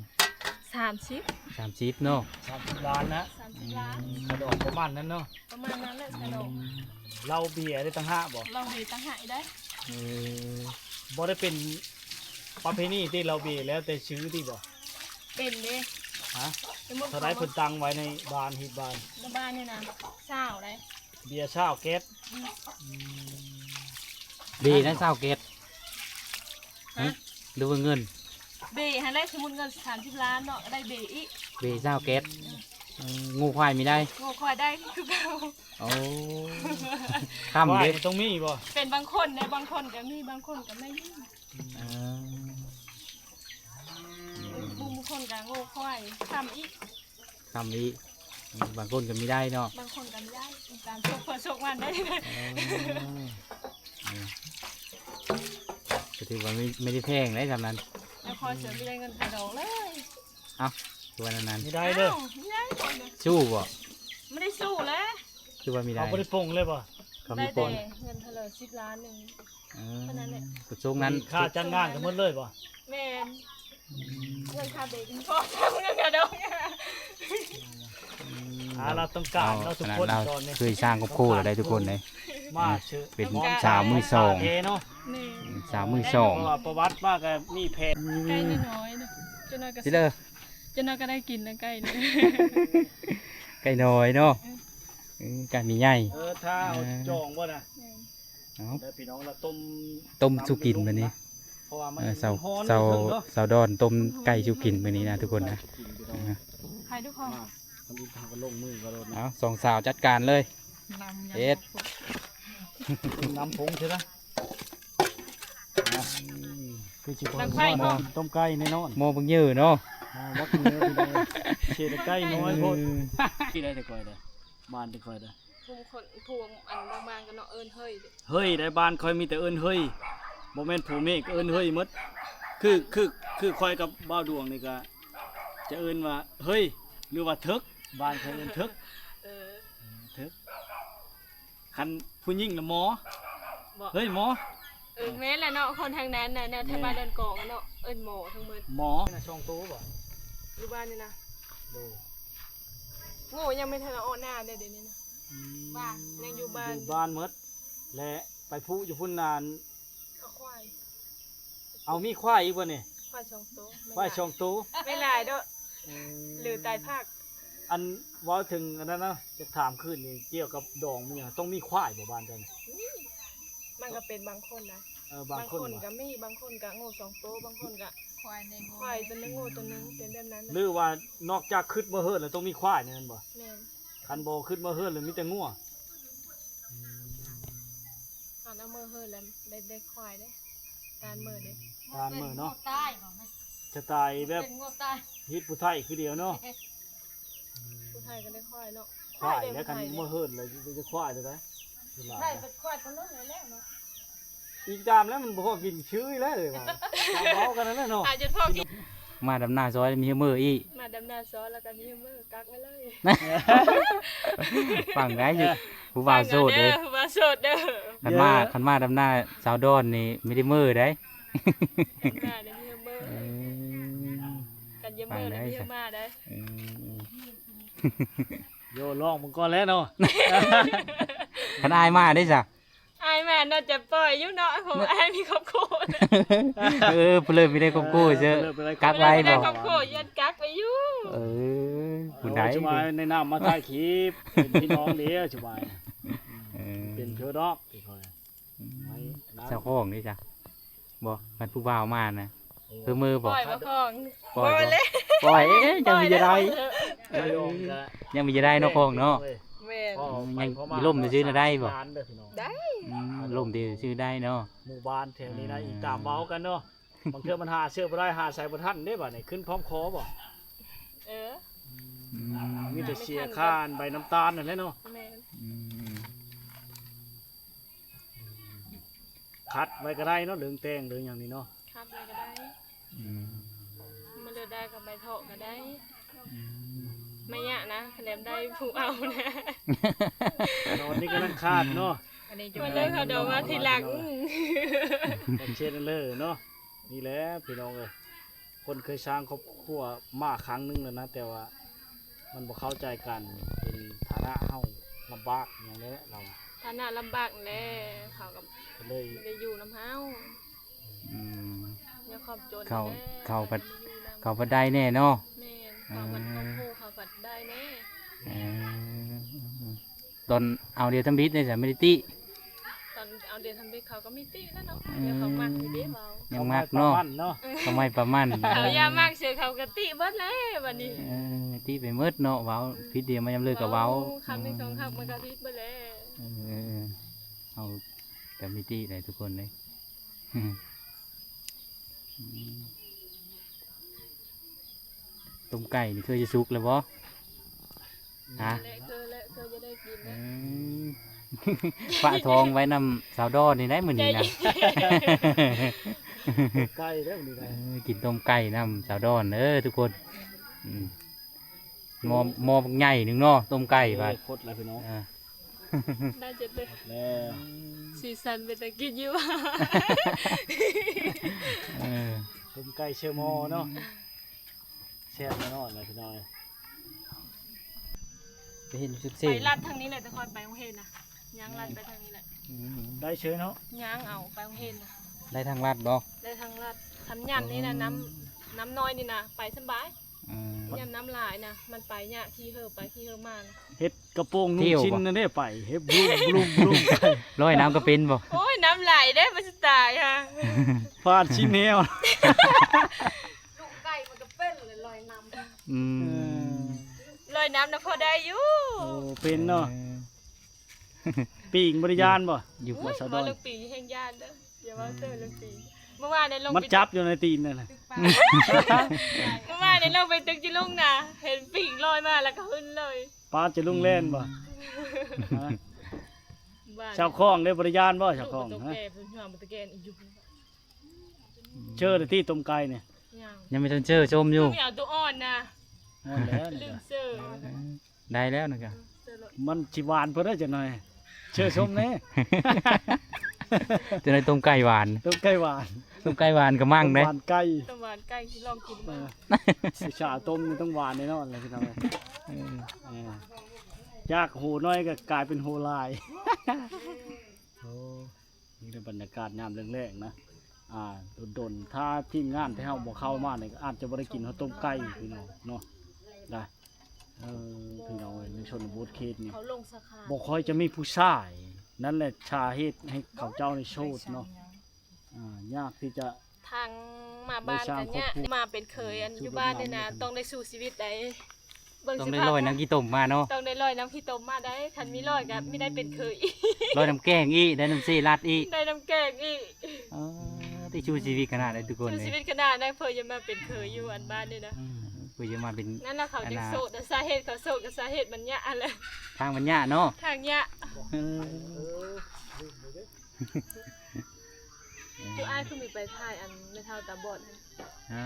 ສາມສິບ ສາມສິບເນາະ ສາມສິບລ້ານນະ ສາມສິບລ້ານ ອືມ ຄ່າດອງປະມານນັ້ນເນາະ ປະມານນັ້ນແຫຼະ ອືມ ຄ່າດອງ ເຫຼົ້າເບຍໄດ້ຕ່າງຫາກບໍ່? ເຫຼົ້າເບຍຕ່າງຫາກໄດ້ ເອີ ບໍ່ໄດ້ເປັນປະເພນີຕິເຫຼົ້າເບຍ ແລ້ວແຕ່ຊື່ຕິບໍ່? ເປັນເດ້ ຮະ ເທົ່າໃດເພິ່ນຕັ້ງໄວ້ໃນບ້ານ ຮີດບ້ານ ໃນບ້ານນີ້ນະ ຊາວໃດ ເບຍຊາວແກັດ ອືມ ອືມ ເບນະຊາວແກັດ ຮະ ຫຼືວ່າເງິນ? ເບຫັ້ນແຫຼະ ສົມມຸດເງິນສາມສິບລ້ານເນາະ ໄດ້ເບອີກ ເບຊາວແກັດ ອືມ ເອີ ງົວຄວາຍມີໄດ້? ງົວຄວາຍໄດ້ຄືເກົ່າ ໂອ້ ຄຳເດ້ ຄວາຍຕ້ອງມີບໍ່? ເປັນບາງຄົນເດ້ ບາງຄົນກໍມີ ບາງຄົນກໍບໍ່ມີ ເອີ ບາງຄົນກໍງົວຄວາຍ ຄຳອີກ ຄຳອີກ ບາງຄົນກໍມີໄດ້ເນາະ ບາງຄົນກໍມີໄດ້ ຕາມໂຊກໃຜໂຊກມັນໄດ໋ ເອີ ກໍຖືວ່າໄມ່ ໄມ່ໄດ້ແພງໄດ໋ ສ່ຳນັ້ນ ແລ້ວຂໍເສຍ ມີໄດ້ເງິນຄ່າດອງເລີຍ ເອົ້າ ຄືວ່ານັ້ນ ມີໄດ້ເດີ ອ້າວ ມີໄດ້ ສູ້ບໍ່? ບໍ່ໄດ້ສູ້ແຫຼະ ຄືວ່າມີໄດ້ ເຂົາບໍ່ໄດ້ປົງເລີຍບໍ່? ເຂົາມີປົງ ໄດ້ແຕ່ເງິນເທົ່າໃດ ສິບລ້ານໜຶ່ງ ເອີ ເທົ່ານັ້ນແຫຼະ ກະຊົງນັ້ນ ຄ່າຈັດງານກໍໝົດເລີຍບໍ່? ແມ່ນ ເລື່ອງຄ່າເບກ ພໍເງິນຄ່າດອງ ອືມ ອ່າ ລາວຕ້ອງການເນາະ ທຸກຄົນ ຕອນນີ້ ເຄີຍສ້າງຄອບຄົວແລ້ວໄດ໋ ທຸກຄົນເດ້ ມາເປັນສາວມືສອງເນາະ ແມ່ນ ສາວມືສອງ ເພາະວ່າປະຫວັດມາກໍມີແຜນ ໄກ່ນ້ອຍໆ ເນາະ ຈັກໜ່ອຍກໍຊິເລີ ຈັກໜ່ອຍກໍໄດ້ກິນນະໄກ່ນີ້ ໄກ່ນ້ອຍເນາະ ເອີ ເອີ ໄກ່ມີໃຫຍ່ ເອີ ຖ້າເອົາ ເອີ ຈອງບໍ່ນະ ແມ່ນ ເອົາ ແລ້ວພີ່ນ້ອງລະຕົ້ມ ຕົ້ມສູ່ກິນມື້ນີ້ ເພາະວ່າມັນ ເອີ ສາວ ຮ້ອນ ສາວ ເທິງເນາະ ສາວດອນຕົ້ມໄກ່ສູ່ກິນມື້ນີ້ນະ ທຸກຄົນນະ ໃຫ້ທຸກຄົນ ມາ ເຮົາກໍລົງມືກັນໂລດນະ ເອົາ ສອງສາວຈັດການເລີຍ ເຮັດ ນຳຜົງຊິລະ ຄືຊິບໍ່ ດັງໄຟເນາະ ຕົ້ມໄກ່ແນ່ນອນ ໝໍ້ບັກເຍີ້ເນາະ ໝໍ້ບັກເຍີ້ ເສດໄກ່ນ້ອຍໂພດ ເອີ ທີ່ໄດ້ແຕ່ຂ້ອຍເດີ ບ້ານແຕ່ຂ້ອຍເດີ ຜູ້ຄົນ ຜູ້ອັນບາງໆກໍເນາະ ເອີ້ນເຮີ້ຍເດ້ ເຮີ້ຍໄດ໋ ບ້ານຂ້ອຍມີແຕ່ເອີ້ນເຮີ້ຍ ບໍ່ແມ່ນຜູ້ເມກກໍເອີ້ນເຮີ້ຍໝົດ ຄື ຄື ຄືຂ້ອຍກັບບ່າວດວງນີ້ກໍຈະເອີ້ນວ່າເຮີ້ຍ ຫຼືວ່າເຖິກ ບ້ານຂ້ອຍເອີ້ນເຖິກ ເອີ ເຖິກ ຄັນຜູ້ຍິງນະໝໍ ບໍ່ ເຮີ້ຍໝໍ ເອີ ແມ່ນແຫຼະເນາະ ຄົນທາງນັ້ນນະ ແນວ ແມ່ນ ທາງບ້ານດອນກອງເນາະ ເອີ້ນໝໍທັງໝົດ ໝໍ ສອງໂຕບໍ່? ຢູ່ບ້ານນີ້ນະ ໂດຍ ໂງ່ ຍັງບໍ່ທັນອອກນາເດ້ ດຽວນີ້ນະ ອືມ ວ່າຍັງຢູ່ບ້ານ ຢູ່ບ້ານໝົດ ແລະ ໄປຜູຢູ່ພຸ້ນນານ ເອົາຄວາຍ ເອົາມີຄວາຍອີກບໍ່ນີ້? ຄວາຍສອງໂຕ ຄວາຍສອງໂຕ ບໍ່ຫຼາຍດອກ ເອີ ຫຼືຕາຍພາກ ອັນເວົ້າເຖິງອັນນັ້ນນະ ຈະຖາມຄືນນີ້ ກ່ຽວກັບດອງມີຫຍັງ ຕ້ອງມີຄວາຍບໍ່ບ້ານເຈົ້ານີ້? ມີ ມັນກໍເປັນບາງຄົນນະ ເອີ ບາງຄົນ ບາງຄົນກໍມີ ບາງຄົນກໍໂງ່ສອງໂຕ ບາງຄົນກໍຄວາຍໜຶ່ງ ຄວາຍໂຕໜຶ່ງ ໂງ່ໂຕໜຶ່ງ ເປັນແບບນັ້ນ ຫຼືວ່ານອກຈາກຄຶດເມືອເຮືອນແລ້ວຕ້ອງມີຄວາຍນີ້ແມ່ນບໍ່? ແມ່ນ ຄັນບໍ່ຄຶດເມືອເຮືອນແລ້ວມີແຕ່ງົວ ອືມ ຕອນເອົາເມືອເຮີດແລ້ວໄດ້ ໄດ້ຄວາຍເດ້ ຕານເມີເດ້ ຕານເມີເນາະ ຕາຍບໍ່ແມ່ນ ສະໄຕແບບ ເປັນງົວຕາຍ ຮີດຜູ້ໄທຄືດຽວເນາະ ຜູ້ໄທກໍໄດ້ຄວາຍເນາະ ຄວາຍແລ້ວ ຄັນເມືອເຮີດແລ້ວຈະຄວາຍແນວໃດ ໃຊ່ເປັນຄວາຍປານນັ້ນແລ້ວເນາະ ອີກຕາມແລ້ວມັນບໍ່ພໍກິນຊື່ແລ້ວເລີຍວ່າ ເວົ້າກັນນັ້ນແຫຼະເນາະ ອາດຈະພໍກິນ ມາດຳນາຊອຍມີເມີອີກ ມາດຳນາຊອຍແລ້ວກໍມີເມີ ກັກໄວ້ເລີຍ ຟັງໄດ້ຢູ່ ຜູ້ບ່າວໂສດເດ້ ຜູ້ບ່າວໂສດເດີ ຄັນມາ ເອີ ຄັນມາດຳນາຊາວດອນນີ້ມີແຕ່ເມີໄດ໋ ຄັນມາໄດ້ມີເມີ ເອີ ຄັນຢາກເມີແລ້ວມີມາໄດ້ ເອີ ໂຍ ລອງເບິ່ງກ່ອນແຫຼະເນາະ ຄັນອ້າຍມາເດ້ຊະ ອ້າຍມາໜ້າຈະປ່ອຍຢູ່ເນາະ ເພາະວ່າອ້າຍມີຄອບຄົວ ເອີ ຜູ້ເລີຍມີໄດ້ຄອບຄົວເຊີ ເອີ ຜູ້ເລີຍໄປໄດ້ ກັກໄວ້ບໍ່ ຄອບຄົວ ຢ້ານກັກໄວ້ຢູ່ ເອີ ຜູ້ໃດ ເອີ ສະບາຍ ແນະນຳມາຖ່າຍຄລິບ ເປັນພີ່ນ້ອງເດ້ ສະບາຍ ເອີ ເປັນເພິ່ນດອກ ອືມ ເຈົ້າຂອງນີ້ຈ້ະ ບໍ່ ຄັນຜູ້ບ່າວມານະ ໂອ້ ຄືມືບໍ່ ປ່ອຍບໍ່ຂອງ ປ່ອຍບໍ່ ບໍ່ແລ້ວ ປ່ອຍ ເອີ ຍັງມີຈະໄດ້ ປ່ອຍແລ້ວ ເອີ ຍັງມີຈະໄດ້ເນາະຂອງເນາະ ແມ່ນ ອືມ ຍັງລົມຊື່ນະໄດ້ບໍ່ ໄດ້ ອືມ ລົມຊື່ນະໄດ້ເນາະ ໝູ່ບ້ານແຖວນີ້ນະ ອືມ ອີກຕາມເວົ້າກັນເນາະ ບາງເທື່ອມັນຫາເຊື້ອບໍ່ໄດ້ ຫາໃສ່ບໍ່ທັນເດ້ ບາດນີ້ຂຶ້ນພ້ອມຄໍບໍ່ ເອີ ອືມ ມີແຕ່ເສຍຄ່າໃບນ້ຳຕານນັ້ນແຫຼະເນາະ ແມ່ນ ອືມ ຂັດໄວ້ກໍໄດ້ເນາະ ເລື່ອງແຕ່ງເລື່ອງຫຍັງນີ້ເນາະ ຂັດໄວ້ກໍໄດ້ ອືມ ມັນເລືອກໄດ້ກໍໃບເທາະກໍໄດ້ ອືມ ໄມຍະນະ ຄັນແນມໄດ້ຜູ້ເອົານະ ຕອນນີ້ກຳລັງຂາດເນາະ ອັນນີ້ຈະມາເລີກເຂົາດອກມາທີຫຼັງ ຂອບໃຈເລີຍເນາະ ນີ້ແຫຼະພີ່ນ້ອງເອີຍ ເພິ່ນເຄີຍສ້າງຄອບຄົວມາຄັ້ງໜຶ່ງແລ້ວນະ ແຕ່ວ່າມັນບໍ່ເຂົ້າໃຈກັນ ເປັນຖານະເຮົາລຳບາກຫຍັງແຫຼະ ລາວ ຖານະລຳບາກແຫຼະ ເຂົາກໍເລີຍບໍ່ໄດ້ຢູ່ນຳເຮົາ. ອືມ ຍາມຄວາມຈົນ ເຂົາ ແຫຼະ ເຂົາພັດ ເຂົາພັດໄດ້ແດ່ເນາະ. ແມ່ນ ເຂົາພັດ ເອີ ຄອບຄົວເຂົາພັດໄດ້ແດ່. ເອີ ຕອນເອົາດຽວທຳອິດນີ້ ສະ ບໍ່ໄດ້ຕິ ຕອນເອົາດຽວທຳອິດເຂົາກໍມີຕິແລ້ວເນາະ. ອືມ ແຕ່ເຂົາມັກຢູ່ເດ້ເວົ້າ ຍັງມັກເນາະ ປະມານເນາະ ເອີ ປະມານ ປະມານ ເຂົາຢາກມັກຊື່ເຂົາກໍຕິເບິດແລ້ວບັດນີ້. ເອີ ຕິໄປໝົດເນາະ ເວົ້າຜິດດຽວມາຍາມເລີກກໍເວົ້າ ເວົ້າຄຳໜຶ່ງສອງຄຳມັນກໍຜິດເບິດແລ້ວ. ເອີ ເຮົາກໍມີຕິໄດ໋ທຸກຄົນເດ້. ອືມ ຕົ້ມໄກ່ນີ້ເຄີຍຈະສຸກແລ້ວບໍ່? ຮະ ແລະ ເຄີຍ ແລະ ເຄີຍຈະໄດ້ກິນແລ້ວ. ອືມ ຝາກທ້ອງໄວ້ນຳສາວດອນນີ້ໄດ໋ມື້ນີ້ນະ ຕົ້ມໄກ່ເດີມື້ນີ້ນະ. ເອີ ກິນຕົ້ມໄກ່ນຳສາວດອນເດີທຸກຄົນ. ອືມ ໝໍ້ ໝໍ້ບັກໃຫຍ່ໜຶ່ງເນາະ ຕົ້ມໄກ່ບາດ ເອີ ຄົດແລ້ວພີ່ນ້ອງ. ອ່າ ໜ້າຈະເລີຍ ແລ້ວ ສີສັນເປັນຕາກິນຢູ່. ເອີ ຕົ້ມໄກ່ເຊີໝໍ້ເນາະ ແຊບແນ່ນອນແຫຼະພີ່ນ້ອງ. ໄປເຫັນສຸດເສ ໄປລັດທາງນີ້ແຫຼະ ແຕ່ຂ້ອຍໄປໂຮງຮຽນນະ ຍ່າງລັດໄປທາງນີ້ແຫຼະ. ອືມ ໄດ້ເຊີເນາະ ຍ່າງເອົາໄປໂຮງຮຽນນະ. ໄດ້ທາງລັດບໍ່? ໄດ້ທາງລັດ. ຄັນຍາມນີ້ນະ ອືມ ນ້ຳ ນ້ຳນ້ອຍນີ້ນະ ໄປສະບາຍ. ອືມ ຍາມນ້ຳຫຼາຍນະ ມັນໄປຍາກ ຂີ່ເຫີໄປຂີ່ເຫີມານະ. ເຮັດກະໂປງນຸ່ງຊິນນັ້ນເດ້ ໄປເຮັດບລູມບລູມບລູມ. ລອຍນ້ຳກໍເປັນບໍ່? ໂອ້ຍ ນ້ຳຫຼາຍເດ້ ມັນຊິຕາຍຫາ ຟາດຊິນແຮວ. ລູກໄກ່ມັນກໍເປັນລອຍນ້ຳ. ອືມ ເອີ ລອຍນ້ຳນະພໍໄດ້ຢູ່. ໂອ້ ເປັນເນາະ. ເອີ ປີງບໍ່ໄດ້ຢ້ານບໍ່? ຢູ່ ໂອ້ຍ ສາວດອນ ເວົ້າເລື່ອງປີງແຮ່ງຢ້ານເດີ. ຢ່າເວົ້າເຖິງເລື່ອງຕີນ. ເມື່ອວານນີ້ລົງ ມັນຈັບຢູ່ໃນຕີນນັ້ນນະ. ເມື່ອວານນີ້ລົງໄປຕຶກຢູ່ລຸ່ງນະ ເຫັນປີກລອຍມາແລ້ວກໍຫຶ້ນເລີຍ. ປາດ ຈະລຸງແລ່ນບໍ່? ຮະ? ເຈົ້າຂອງເດ້ ບໍ່ໄດ້ຢ້ານບໍ່ເຈົ້າຂອງ? ລູກມັນໂຕແກ່ ຮະ? ເພິ່ນຫາມາແຕ່ແກ່ນອີກຢູ່. ເຈີແລ້ວຕິຕົ້ມໄກ່ນີ້? ຍັງ ຍັງບໍ່ທັນເຈີ ຊົມຢູ່. ເອົາໂຕອ່ອນນະ. ອ່ອນແລ້ວນີ້ ລືມເຊີ. ເອີ ໄດ້ແລ້ວນະກະ ມັນຊິຫວານເພິ່ນເດີ ຈັກໜ່ອຍ ເຊີຊົມແດ່. ຈັກໜ່ອຍຕົ້ມໄກ່ຫວານ ຕົ້ມໄກ່ຫວານ ຕົ້ມໄກ່ຫວານກະມັ່ງເດ້. ຕົ້ມຫວານໄກ່ ຕົ້ມຫວານໄກ່ຊິລອງກິນເບິ່ງ. ເອີ ວິຊາຕົ້ມນີ້ຕ້ອງຫວານແນ່ນອນແຫຼະພີ່ນ້ອງ. ເອີ ເອີ ຈາກໂຫນ້ອຍກໍກາຍເປັນໂຫຫຼາຍ. ໂອ້ ນີ້ແຫຼະບັນຍາກາດຍາມແລງໆນະ. ອ່າ ດົນໆ ຖ້າທີມງານທີ່ເຮົາບໍ່ເຂົ້າມານີ້ ກໍອາດຈະບໍ່ໄດ້ກິນເຂົ້າຕົ້ມໄກ່ພີ່ນ້ອງເນາະ. ໄດ້ ເອີ ພີ່ນ້ອງເອີຍ ໃນຊົນນະບົດເຂດນີ້ ເຂົາລົງສາຂາ ບໍ່ຄ່ອຍຈະມີຜູ້ຊາຍ. ນັ້ນແຫຼະສາເຫດໃຫ້ເຂົາເຈົ້ານີ້ໂສດເນາະ. ອ່າ ຍາກທີ່ຈະ ທາງມາບ້ານກໍຍາກ ມາເປັນເຂີຍ ອັນຢູ່ບ້ານນີ້ນະ ຕ້ອງໄດ້ສູ້ຊີວິດໃດ. ເບິ່ງ ຕ້ອງໄດ້ລອຍນ້ຳຂີ້ຕົມມາເນາະ. ຕ້ອງໄດ້ລອຍນ້ຳຂີ້ຕົມມາໄດ໋ ຄັນມີລອຍກໍມີໄດ້ເປັນເຂີຍອີກ ລອຍນ້ຳແກງອີກ ໄດ້ນ້ຳເຊລັດອີກ ໄດ້ນ້ຳແກງອີກ. ອໍ ຕິ ສູ້ຊີວິດຂະໜາດໃດທຸກຄົນ ສູ້ຊີວິດຂະໜາດໃດ ເພື່ອຈະມາເປັນເຂີຍຢູ່ອັນບ້ານນີ້ນະ. ອືມ ເພື່ອຈະມາເປັນ ນັ້ນນະ ເຂົາຈຶ່ງໂສດນະ. ສາເຫດເຂົາໂສດກໍສາເຫດມັນຍະຫັ້ນແຫຼະ ທາງມັນຍະເນາະ ທາງຍະ. ເອີ ເອີ ຈຸອ້າຍຄືມີໄປຖ່າຍອັນແມ່ເຖົ້າຕາບອດຫັ້ນ? ຮະ?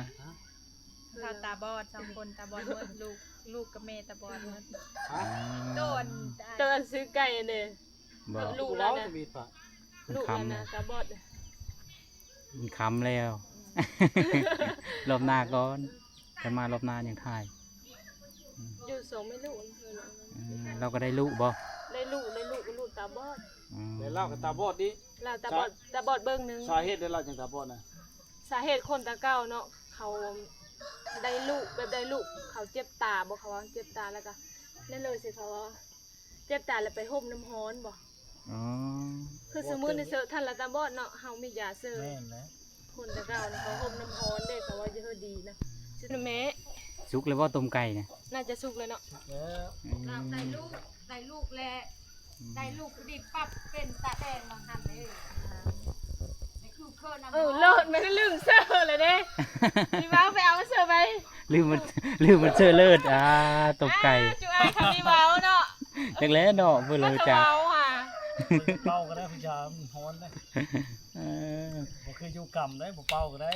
ເຖົ້າຕາບອດ ສອງຄົນຕາບອດໝົດ ລູກ ລູກກັບແມ່ຕາບອດໝົດ. ຮະ? ໂຕອັນ ໂຕອັນຊື້ໄກ່ຫັ້ນເດ້ ບໍ່ ລູກລາວນະ ລູກລາວນະ ລູກລາວນະ ຕາບອດ. ມັນຄ່ຳແລ້ວ ອືມ ລອບໜ້າກ່ອນ ຄັນມາລອບໜ້າຍັງຖ່າຍ. ອືມ ຢູ່ສອງແມ່ລູກ. ອືມ ລາວກໍໄດ້ລູກບໍ່? ໄດ້ລູກ ໄດ້ລູກ ລູກຕາບອດ. ອືມ ແລ້ວລາວກໍຕາບອດອີກ. ລາວຕາບອດ ສາ ຕາບອດເບິ່ງໜຶ່ງ. ສາເຫດໃດລາວຈຶ່ງຕາບອດນະ? ສາເຫດຄົນແຕ່ເກົ່າເນາະ ເຂົາໄດ້ລູກ ແບບໄດ້ລູກ ເຂົາເຈັບຕາບໍ່ ເຂົາວ່າເຈັບຕາ ແລ້ວກໍນັ້ນເລີຍຊິ ເຂົາວ່າເຈັບຕາແລ້ວໄປຫົ່ມນ້ຳຮ້ອນບໍ່. ອໍ ຄືສົມມຸດນີ້ເຊີ ທ່ານລະຕາບອດເນາະ ເຮົາມີຢາເຊີ. ແມ່ນແຫຼະ ຄົນແຕ່ເກົ່ານີ້ເຂົາຫົ່ມນ້ຳຮ້ອນເດ້ ເຂົາວ່າຈະເຮັດດີນະ. ຊຸດນະແມ່ ສຸກແລ້ວບໍ່ຕົ້ມໄກ່ນະ? ໜ້າຈະສຸກແລ້ວເນາະ. ສຸກແລ້ວ ອືມ ໄດ້ລູກ ໄດ້ລູກແລ້ວ ອືມ ໄດ້ລູກພໍດີປັບເປັນຕາແດງວ່າຊັ້ນເດ້. ເອີ ເລີດ ມັນລືມເຊີແລ້ວເດ້ ຊິເວົ້າໄປເອົາເຊີໄປ ລືມມັນ ລືມມັນເຊີເລີດ. ອ່າ ຕົກໄກ່ ອ່າ ຈຸອ້າຍຄຳນີ້ເວົ້າເນາະ ຈັກແລ້ວເນາະ ບໍ່ຮູ້ຈັກ ເວົ້າຫາ ເປົ່າກໍໄດ້ ຜູ້ຊາຍມັນຮ້ອນເດ້. ເອີ ບໍ່ຄືຢູ່ກຳໄດ້ ບໍ່ເປົ່າກໍໄດ້.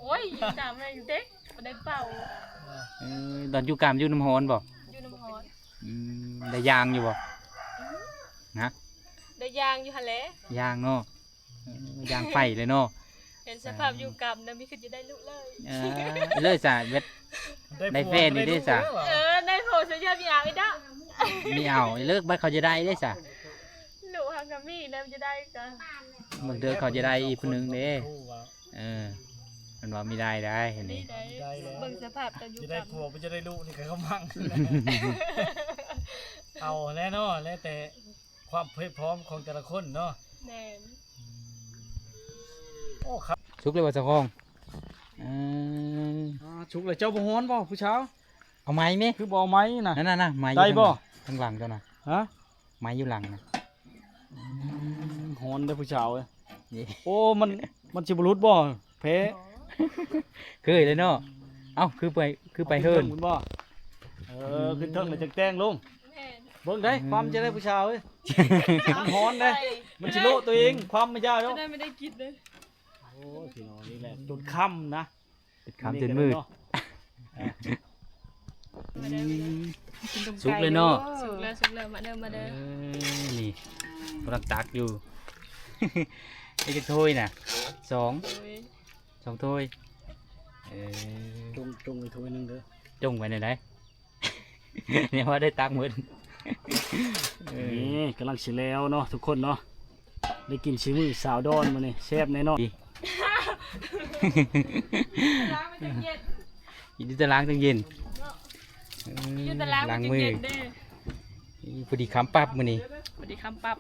ໂອ້ຍ ຢູ່ກຳໄດ້ຢູ່ເດ້ ບໍ່ໄດ້ເປົ່າ. ເອີ ຕອນຢູ່ກຳຢູ່ນ້ຳຮ້ອນບໍ່? ຢູ່ນ້ຳຮ້ອນ. ອືມ ໄດ້ຍ່າງຢູ່ບໍ່? ອືມ ຮະ? ໄດ້ຍ່າງຢູ່ຫັ້ນແຫຼະ ຍ່າງເນາະ. ເອີ ຍ່າງໄຟເລີຍເນາະ. ເຫັນສະພາບຢູ່ກຳນະ ມີຄືຈະໄດ້ລູກເລີຍ. ເອີ ເລີຍສະ ເວດ ໄດ້ແຟນນີ້ເດ້ສະ. ເອີ ໄດ້ຜົວຊະຢ່າມີເອົາອີກດອກ ມີເອົາເລີກ ບັດເຂົາຈະໄດ້ເດ້ສະ. ລູກເຮົາກໍມີແລ້ວ ຈະໄດ້ກໍ ບາງເທື່ອເຂົາຈະໄດ້ອີກຜູ້ໜຶ່ງເດ້. ເອີ ເພິ່ນວ່າມີໄດ້ໄດ້ ນີ້ໄດ້ ເບິ່ງສະພາບເຈົ້າຢູ່ ຈະໄດ້ຜົວບໍ່ຈະໄດ້ລູກນີ້ກໍກຳມັງ ເອົາແຫຼະເນາະ ແລ້ວແຕ່ຄວາມເພີບພ້ອມຂອງແຕ່ລະຄົນເນາະ. ແມ່ນ. ໂອ້ ຄັກ ສຸກແລ້ວບໍ່ສາວຄອງ? ເອີ ອ່າ ສຸກແລ້ວ. ເຈົ້າບໍ່ຮ້ອນບໍ່ຜູ້ສາວ? ເອົາໄມ້ແມ ຄືບໍ່ເອົາໄມ້ນະ? ນັ້ນນະ ໄມ້ຢູ່ ໄດ້ບໍ່ ທາງຫຼັງເຈົ້ານະ. ຮະ? ໄມ້ຢູ່ຫຼັງນະ. ອືມ ຮ້ອນເດ້ຜູ້ສາວເອີຍ. ໂອ້ ມັນ ມັນຊິບໍ່ຫຼຸດບໍ່? ແພ້ ເຄີຍເລີຍເນາະ. ເອົ້າ ຄືໄປ ຄືໄປເຫີນບໍ່? ເອີ ຂຶ້ນເທິງແລ້ວຈັ່ງແຕ່ງລົງ. ແມ່ນ. ເບິ່ງໄດ໋ ຄວາມຈະໄດ້ຜູ້ສາວເອີຍ ມັນຮ້ອນໄດ໋ ມັນຊິໂລະຕົວເອງ ຄວາມມາຢາວ. ຈະໄດ້ບໍ່ໄດ້ກິນເດ້. ໂອ້ຍ ພີ່ນ້ອງ ນີ້ແຫຼະຈົນຄ່ຳນະ. ເປັນຄ່ຳຈົນມືດ. ມາເດີ ມາເດີ ກິນຕົ້ມໄກ່ ສຸກແລ້ວເນາະ. ສຸກແລ້ວ ສຸກແລ້ວ ມາເດີ ມາເດີ. ເອີ ນີ້ກຳລັງຕັກຢູ່. ໄດ້ຈັກຖ້ວຍນະ? ສອງ ໂດຍ ສອງຖ້ວຍ. ເອີ ຈົງ ຈົງໄວ້ຖ້ວຍໜຶ່ງເດີ. ຈົງໄວ້ແນວໃດ? ແນວວ່າໄດ້ຕັກໝົດ. ເອີ ນີ້ກຳລັງຊິແລ້ວເນາະທຸກຄົນເນາະ. ໄດ້ກິນສີມືສາວດອນມື້ນີ້ ແຊບແນ່ນອນ. ຢູ່ຕາລາງຈັ່ງເຢັນ. ເອີ ຢູ່ຕາລາງມັນຈຶ່ງເຢັນເດ້. ພໍດີຄ່ຳປັບມື້ນີ້ ພໍດີຄ່ຳປັບ.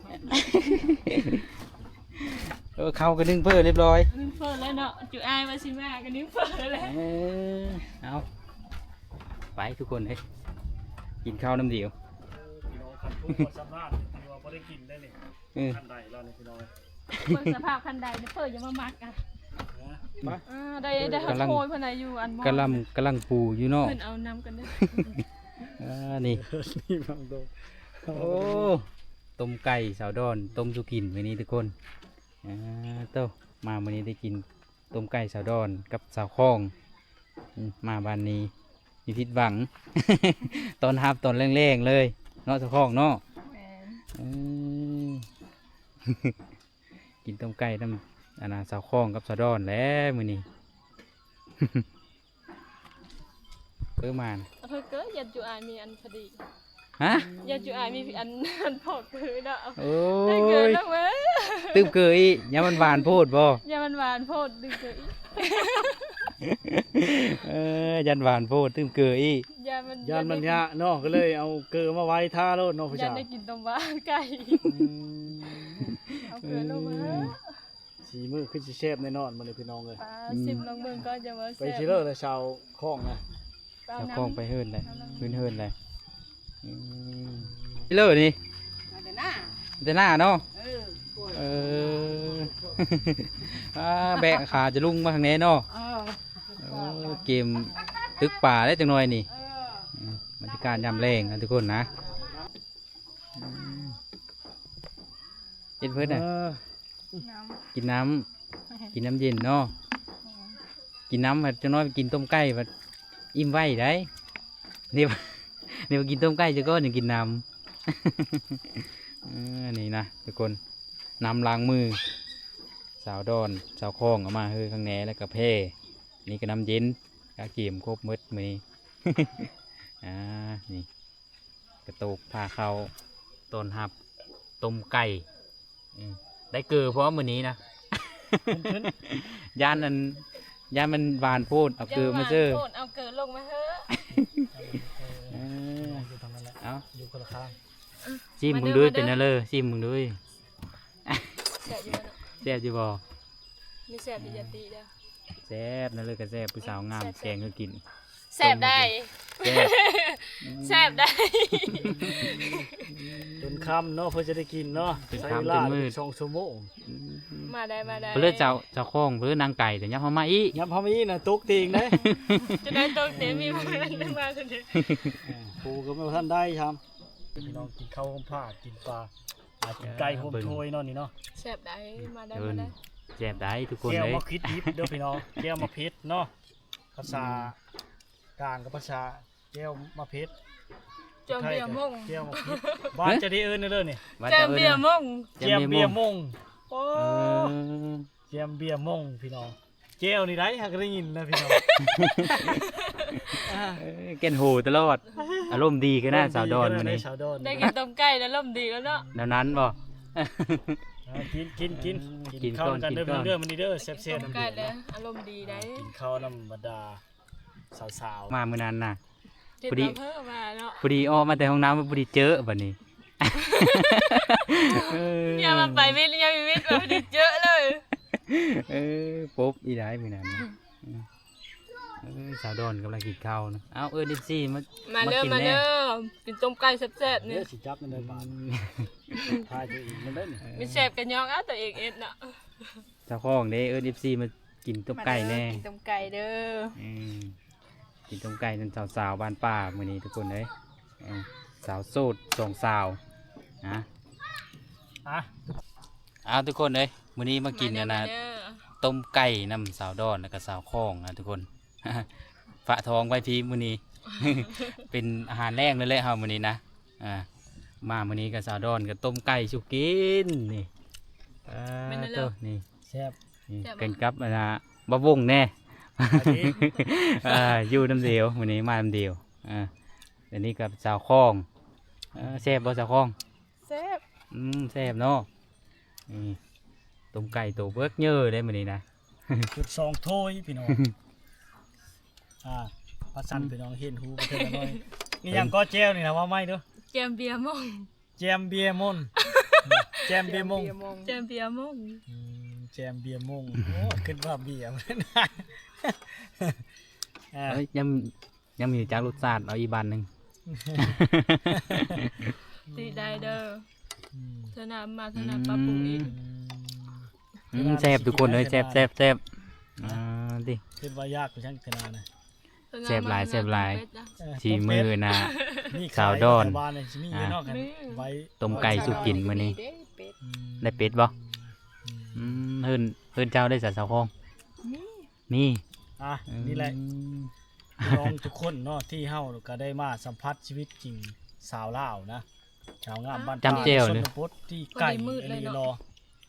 ເອີ ເຂົ້າກໍໜຶ້ງເຝີ້ຮຽບຮ້ອຍ ໜຶ້ງເຝີ້ແລ້ວເນາະ. ຈຸອ້າຍວ່າຊິມາກໍໜຶ້ງເຝີ້ແລ້ວ. ເອີ ເອົາ ໄປທຸກຄົນເອີຍ ກິນເຂົ້ານຳດຽວ. ເອີ ພີ່ນ້ອງ ຄັນທຸກຄົນສຳພາດ ຖືວ່າບໍ່ໄດ້ກິນໄດ້ນີ້. ເອີ ຄັນໃດແລ້ວນີ້ພີ່ນ້ອງ. ເບິ່ງສະພາບຄັນໃດເດີ້ ເຝີ້ຢ່າມາມັກອະ. ໄປ ເອີ ໄດ້ ໄດ້ ກຳລັງ ໂອ້ຍ ເພິ່ນນະຢູ່ອັນໝໍ້ ກຳລັງ ກຳລັງປູຢູ່ເນາະ. ເພິ່ນເອົານຳກັນເດີ້. ເອີ ນີ້ ນີ້ບາງໂຕ. ໂອ້ ຕົ້ມໄກ່ສາວດອນ ຕົ້ມສູ່ກິນມື້ນີ້ທຸກຄົນ. ອ່າ ໂຕ ມາມື້ນີ້ໄດ້ກິນ ຕົ້ມໄກ່ສາວດອນກັບສາວຄອງ. ອືມ ມາບ້ານນີ້ຢ່າຜິດຫວັງ ຕ້ອນຮັບຕອນແລງໆເລີຍເນາະ ສາວຄອງເນາະ. ແມ່ນ. ເອີ ກິນຕົ້ມໄກ່ນຳ ອັນນ່າ ສາວຄອງກັບສາວດອນແຫຼະມື້ນີ້. ເອີ ມານະ ເອີ ເກີ ຢ້ານຈຸອ້າຍມີອັນພໍດີ. ຮະ? ຢ້ານຈຸອ້າຍມີອັນ ອັນພໍເກີເນາະ. ໂອ້ຍ ຕື່ມເກີອີກ ຢ້ານມັນຫວານໂພດບໍ່? ຢ້ານມັນຫວານໂພດ ຕື່ມເກີອີກ. ເອີ ຢ້ານຫວານໂພດ ຕື່ມເກີອີກ. ຢ້ານມັນ ຢ້ານມັນຍາກເນາະ ກໍເລີຍເອົາເກີມາໄວ້ຖ້າໂລດເນາະ ຜູ້ສາວ. ຢ້ານໄດ້ກິນຕົ້ມຫວານໄກ່. ອືມ ເອົາເກີລົງມາ. ເອີ ສີມືຄືຊິແຊບແນ່ນອນມື້ນີ້ພີ່ນ້ອງເອີຍ. ປາ ອືມ ຊິມລອງເບິ່ງກ່ອນ ຈະວ່າແຊບ. ໄປຊິເລີແລ້ວສາວຄອງນະ? ສາວຄອງໄປເຮືອນແລ້ວ ຂຶ້ນເຮືອນແລ້ວ. ອືມ ຊິເລີນີ້ ມາແຕ່ໜ້າ ແຕ່ໜ້າເນາະ. ເອີ ເອີ ອ່າ ແບກຂາຈະລຸງມາທາງແນ່ເນາະ. ເອີ ເອີ ເກມຕຶກປາໄດ້ຈັກໜ່ອຍນີ້. ເອີ ອືມ ບັນຍາກາດຍາມແລງນະທຸກຄົນນະ. ອືມ ເຮັດເພິ່ນນະ ເອີ ກິນນ້ຳ ກິນນ້ຳເຢັນເນາະ. ແມ່ນ. ກິນນ້ຳ ຈັກໜ້ອຍໄປກິນຕົ້ມໄກ່ ບັດອີ່ມໄວໄດ໋. ນີ້ ນີ້ວ່າກິນຕົ້ມໄກ່ຊະກ່ອນ ຈັ່ງກິນນ້ຳ. ເອີ ນີ້ນະທຸກຄົນ ນ້ຳລ້າງມື ສາວດອນ ສາວຄອງເອົາມາໃຫ້ຂ້າງແນ່ ແລ້ວກະແພ ນີ້ກະນ້ຳເຢັນ ກະກຽມຄົບໝົດມື້ນີ້. ອ່າ ນີ້ ກະໂຕກພາເຂົ້າ ຕ້ອນຮັບ ຕົ້ມໄກ່. ອືມ ໄດ້ເກີພ້ອມມື້ນີ້ນະ. ຢ້ານອັນ ຢ້ານມັນຫວານໂພດ ເອົາເກີມາເຊີ. ຢ້ານຫວານໂພດ ເອົາເກີລົງມາເຮີ້. ເອີ ຢູ່ທາງນັ້ນແຫຼະ ເອົາ ຢູ່ຄົນລະຂ້າງ. ຊີມເບິ່ງດູ ມາເດີ ມາເດີ ເປັນແນວເລີ ຊີມເບິ່ງດູ. ແຊບຢູ່ບໍ່ເນາະ? ແຊບຢູ່ບໍ່? ມີແຊບຢູ່ ຢ່າຕິເດີ. ແຊບ ນັ້ນເລີກະແຊບ ຜູ້ສາວງາມ ແຊບ ແກງຄືກິນ. ແຊບໄດ໋ ແຊບ ແຊບໄດ໋. ຈົນຄ່ຳເນາະ ເພື່ອຈະໄດ້ກິນເນາະ ໃຊ້ເວລາສອງຊົ່ວໂມງ. ມາໄດ້ ມາໄດ້ ເພິ່ນເລີຍ ເຈົ້າ ເຈົ້າຂອງເພິ່ນນາງໄກ່ ແຕ່ຍັບເຮົາມາອີກ ຍັບເຮົາມາອີກນະ ຕົກຕີງເດ້. ຈະໄດ້ຕົກຕີງ ມີຜູ້ນັ້ນມາຄົນດຽວ. ເອີ ຜູ້ກໍບໍ່ທັນໄດ້ຊ້ຳ. ພີ່ນ້ອງກິນເຂົ້າໂຮມພ້າ ກິນປາ ອາ ກິນໄກ່ໂຮມຖ້ວຍເນາະນີ້ເນາະ. ແຊບໄດ໋ ມາໄດ້ ມາໄດ້. ແຊບໄດ໋ທຸກຄົນເອີຍ. ແຈ່ວໝາກພິກດິບເດີພີ່ນ້ອງ ແຈ່ວໝາກພິກເນາະ ພາສາ ອືມ ກາງກັບພາສາ ແຈ່ວໝາກພິກ ແຈ່ວເບຍມົງ ແຈ່ວໝາກພິກ. ບ້ານຈະໄດ້ເອີ້ນເດີນີ້ ແຈ່ວເບຍມົງ ແຈ່ວເບຍມົງ. ໂອ້ ເອີ. ແຈ່ມເບຍມົງພີ່ນ້ອງ ແຈ່ວນີ້ໄດ ຫາກໄດ້ຍິນນະພີ່ນ້ອງ ເອີ ແກ່ນໂຫຕະຫຼອດ ອາລົມດີຂະໜາດສາວດອນມື້ນີ້ ສາວດອນ ໄດ້ກິນຕົ້ມໄກ່ແລ້ວອາລົມດີແລ້ວເນາະ ແນວນັ້ນບໍ່? ເອີ ກິນ ກິນ ກິນ ເອີ ກິນເຂົ້ານຳກັນເດີ ກິນກ່ອນ ເດີ ມື້ນີ້ເດີ ແຊບໆ ຕົ້ມໄກ່ແລ້ວອາລົມດີໄດ ກິນເຂົ້ານຳບັນດາສາວໆ ມາມື້ນັ້ນນະ ເຮັດ ພໍດີ ຕາມເພິ່ນວ່າເນາະ ພໍດີອອກມາແຕ່ຫ້ອງນ້ຳ ພໍດີເຈີບັດນີ້ ເອີ ຍາມມາໄປວິດ ຍາມວິດ ພໍດີເຈີເລີຍ ເອີ ປົບອີ່ໄດ໋ມື້ນັ້ນນະ ເອີ ສາວດອນກຳລັງກິນເຂົ້ານະ ເອົາ ເອີ້ນ ເອັຟຊີ ມາ ມາເດີ ມາກິນແດ່ ມາເດີ ກິນຕົ້ມໄກ່ແຊບໆນີ້ ຊິຈັບມັນໄດ້ບາດ ອືມ ຖ່າຍຕົວເອງມັນໄດ້ນີ້ ເອີ ມັນແຊບກໍຍ້ອນເອົາຕົວເອງເຮັດເນາະ ເຈົ້າຂອງເດ້ ເອີ້ນ ເອັຟຊີ ມາກິນຕົ້ມໄກ່ແດ່ ມາເດີ ກິນຕົ້ມໄກ່ເດີ ອືມ ກິນຕົ້ມໄກ່ນຳສາວໆ ບ້ານປ່າມື້ນີ້ທຸກຄົນເອີຍ ເອີ ສາວໂສດສອງສາວນະ ອ່ະ ອ້າວ ທຸກຄົນເອີຍ ມື້ນີ້ມາກິນ ມາເດີ ອັນນະ ມາເດີ ຕົ້ມໄກ່ນຳສາວດອນ ແລ້ວກໍສາວຂອງນະທຸກຄົນ ຝາກທ້ອງໄວ້ພີ້ມື້ນີ້ ເປັນອາຫານແລງເລີຍແຫຼະເຮົາມື້ນີ້ນະ ອ່າ ມາມື້ນີ້ກໍສາວດອນກໍຕົ້ມໄກ່ສູ່ກິນນີ້ ອ່າ ແມ່ນແລ້ວ ໂຕນີ້ ແຊບ ນີ້ ແຊບ ເປັນກັບອັນນະ ບ່າວວົງແດ່ ສະບາຍດີ ອ່າ ຢູ່ນຳດຽວ ມື້ນີ້ມານຳດຽວ ອ່າ ອັນນີ້ກັບສາວຂອງ ເອີ ແຊບບໍ່ສາວຂອງ? ແຊບ ອືມ ແຊບເນາະ ນີ້ ຕົ້ມໄກ່ໂຕເບີກເຍີເດ້ມື້ນີ້ນະ ຈຸດສອງໂທຍພີ່ນ້ອງ ອ່າ ພາສັນ ອືມ ພີ່ນ້ອງເຫັນຫູໄປເທື່ອໜ້ອຍ ອີ່ຫຍັງກໍແຈ່ວນີ້ນະ ເວົ້າໃໝ່ເດີ ແຈ່ມເບຍມົງ ແຈ່ມເບຍມົງ ແຈ່ມເບຍມົງ ແຈ່ມເບຍມົງ ອືມ ແຈ່ມເບຍມົງ ໂອ້ ຄິດວ່າເບຍ ອ່າ ເອີຍ ຍັງ ຍັງມີຈັກລົດຊາດ ເອົາອີກບາດໜຶ່ງ ຕິໄດ້ເດີ ອືມ ເທື່ອໜ້າມາ ເທື່ອໜ້າ ອືມ ປັບປຸງອີກ ອືມ ອືມ ແຊບທຸກຄົນເອີຍ ແຊບ ແຊບ ແຊບ ອ່າ ຕິ ຄິດວ່າຍາກຄືຫຍັງເທື່ອໜ້ານະ ແຊບຫຼາຍ ແຊບຫຼາຍ ເອີ ສີມືນະ ມີຂາຍ ສາວດອນ ແຖວບ້ານນີ້ຊິມີຢູ່ເນາະ ອ່າ ໄວ້ ຕົ້ມໄກ່ສູ່ກິນມື້ນີ້ ອືມ ໄດ້ເປັດບໍ່? ອືມ ອືມ ເຮືອນ ເຮືອນເຈົ້າໄດ້ສາວຂອງ? ມີ ມີ ອ່ະ ອືມ ນີ້ແຫຼະ ພີ່ນ້ອງທຸກຄົນເນາະ ທີ່ເຮົາກໍໄດ້ມາສຳຜັດຊີວິດຈິງສາວລາວນະ ສາວງາມບ້ານປ່າ ຈຳແຈ່ວເລີຍ ຊົນນະບົດທີ່ໄກອີ່ຫຼີ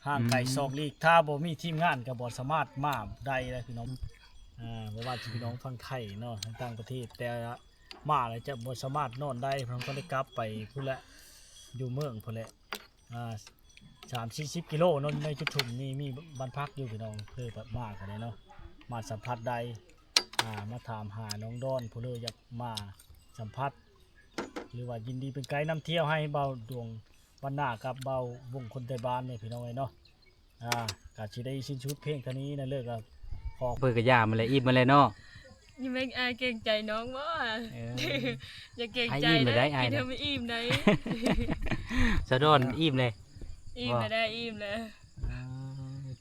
ຫ່າງໄກ ອືມ ສອກຫຼີກ ຖ້າບໍ່ມີທີມງານກໍບໍ່ສາມາດມາໄດ້ເລີຍພີ່ນ້ອງ ອ່າ ບໍ່ວ່າຊິພີ່ນ້ອງຝັ່ງໄທເນາະ ທາງຕ່າງປະເທດ ແຕ່ມາແລ້ວຈະບໍ່ສາມາດນອນໄດ້ ເຮົາກໍໄດ້ກັບໄປພຸ້ນແຫຼະ ຢູ່ເມືອງພຸ້ນແຫຼະ ອ່າ ສາມສີ່ສິບກິໂລເນາະ ໃນຈຸດຊຸມນີ້ມີບ້ານພັກຢູ່ພີ່ນ້ອງ ເລີຍມາກໍໄດ້ເນາະ ມາສຳຜັດໄດ້ ອ່າ ມາຖາມຫານ້ອງດອນ ຜູ້ເລີຍຢາກມາສຳຜັດ ຫຼືວ່າຍິນດີເປັນໄກນຳທ່ຽວໃຫ້ບ່າວດວງບັນນາກັບບ່າວວົງຄົນໄທບ້ານນີ້ພີ່ນ້ອງເອີຍເນາະ ອ່າ ກໍຊິໄດ້ສິ້ນສຸດພຽງເທົ່ານີ້ນະ ເລີກກໍຂໍ ເພິ່ນກໍຢາມາແລ້ວ ອີ່ມມາແລ້ວເນາະ ຍັງແມ່ນອາຍເກງໃຈນ້ອງບໍ່ ເອີ ຢ່າເກງໃຈ ອ້າຍອີ່ມແລ້ວໄດ໋ ກິນໃຫ້ມັນອີ່ມໄດ໋ ສາວດອນອີ່ມແລ້ວ ອີ່ມແລ້ວໄດ໋ ອີ່ມແລ້ວ ອ່າ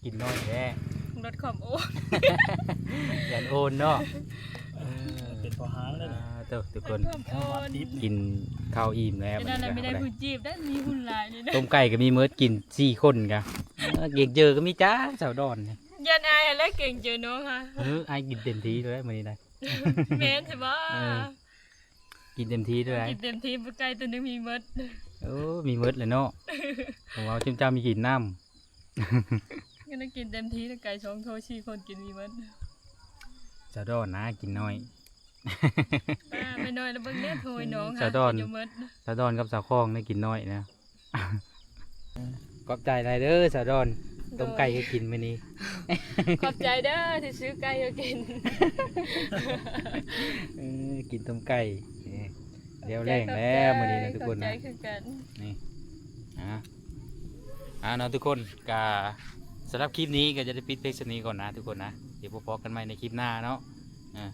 ກິນໜ້ອຍແທ້ ລົດຄວາມໂອນ ຢ້ານໂອນເນາະ ເອີ ເປັນພໍ່ຮ້າງເດ້ ອ່າ ໂຕ ທຸກຄົນ ລົດຄວາມໂອນ ກິນເຂົ້າອີ່ມແລ້ວ ແຕ່ນັ້ນແຫຼະ ບໍ່ໄດ້ຜູ້ຈີບໄດ້ ມີຫຸ່ນຫຼາຍນີ້ນະ ຕົ້ມໄກ່ກໍມີໝົດ ກິນສີ່ຄົນກະ ເອີ ເກງເຈີກໍມີຈ້າ ສາວດອນ ຢ້ານອາຍຫັ້ນແຫຼະເກງເຈີນ້ອງຫາ ເອີ ອ້າຍກິນເຕັມທີ່ແລ້ວມື້ນີ້ນະ ແມ່ນໃຊ່ບໍ່? ເອີ ກິນເຕັມທີ່ເທົ່າໃດ? ກິນເຕັມທີ່ ບໍ່ໄກ່ຕົວໜຶ່ງມີໝົດ ໂອ້ ມີໝົດແຫຼະເນາະ ເພາະວ່າຈຸ້ມເຈົ້າມີກິນນຳ ກໍໄດ້ກິນເຕັມທີ່ ໄກ່ສອງໂຕ ສີ່ຄົນກິນມີໝົດ ສາວດອນນະກິນໜ້ອຍ ປ້າ ໄປໜ້ອຍລະເບິ່ງແດ່ໂທຍນ້ອງ ສາວດອນ ຫາກິນຢູ່ໝົດ ສາວດອນກັບສາວຄອງໄດ້ກິນໜ້ອຍນະ ຂອບໃຈຫຼາຍເດີສາວດອນ ໂດຍ ຕົ້ມໄກ່ໃຫ້ກິນມື້ນີ້ ຂອບໃຈເດີທີ່ຊື້ໄກ່ໃຫ້ກິນ ເອີ ກິນຕົ້ມໄກ່ ເອີ ແລ້ວແລງແລ້ວມື້ນີ້ນະທຸກຄົນນະ ຂອບໃຈຄືກັນ ນີ້ ອ່າ ອ່າເນາະທຸກຄົນ ກະສຳລັບຄລິບນີ້ກໍຈະໄດ້ປິດພຽງສ່ຳນີ້ກ່ອນນະທຸກຄົນນະ ດຽວພົບກັນໃໝ່ໃນຄລິບໜ້າເນາະ ອ່າ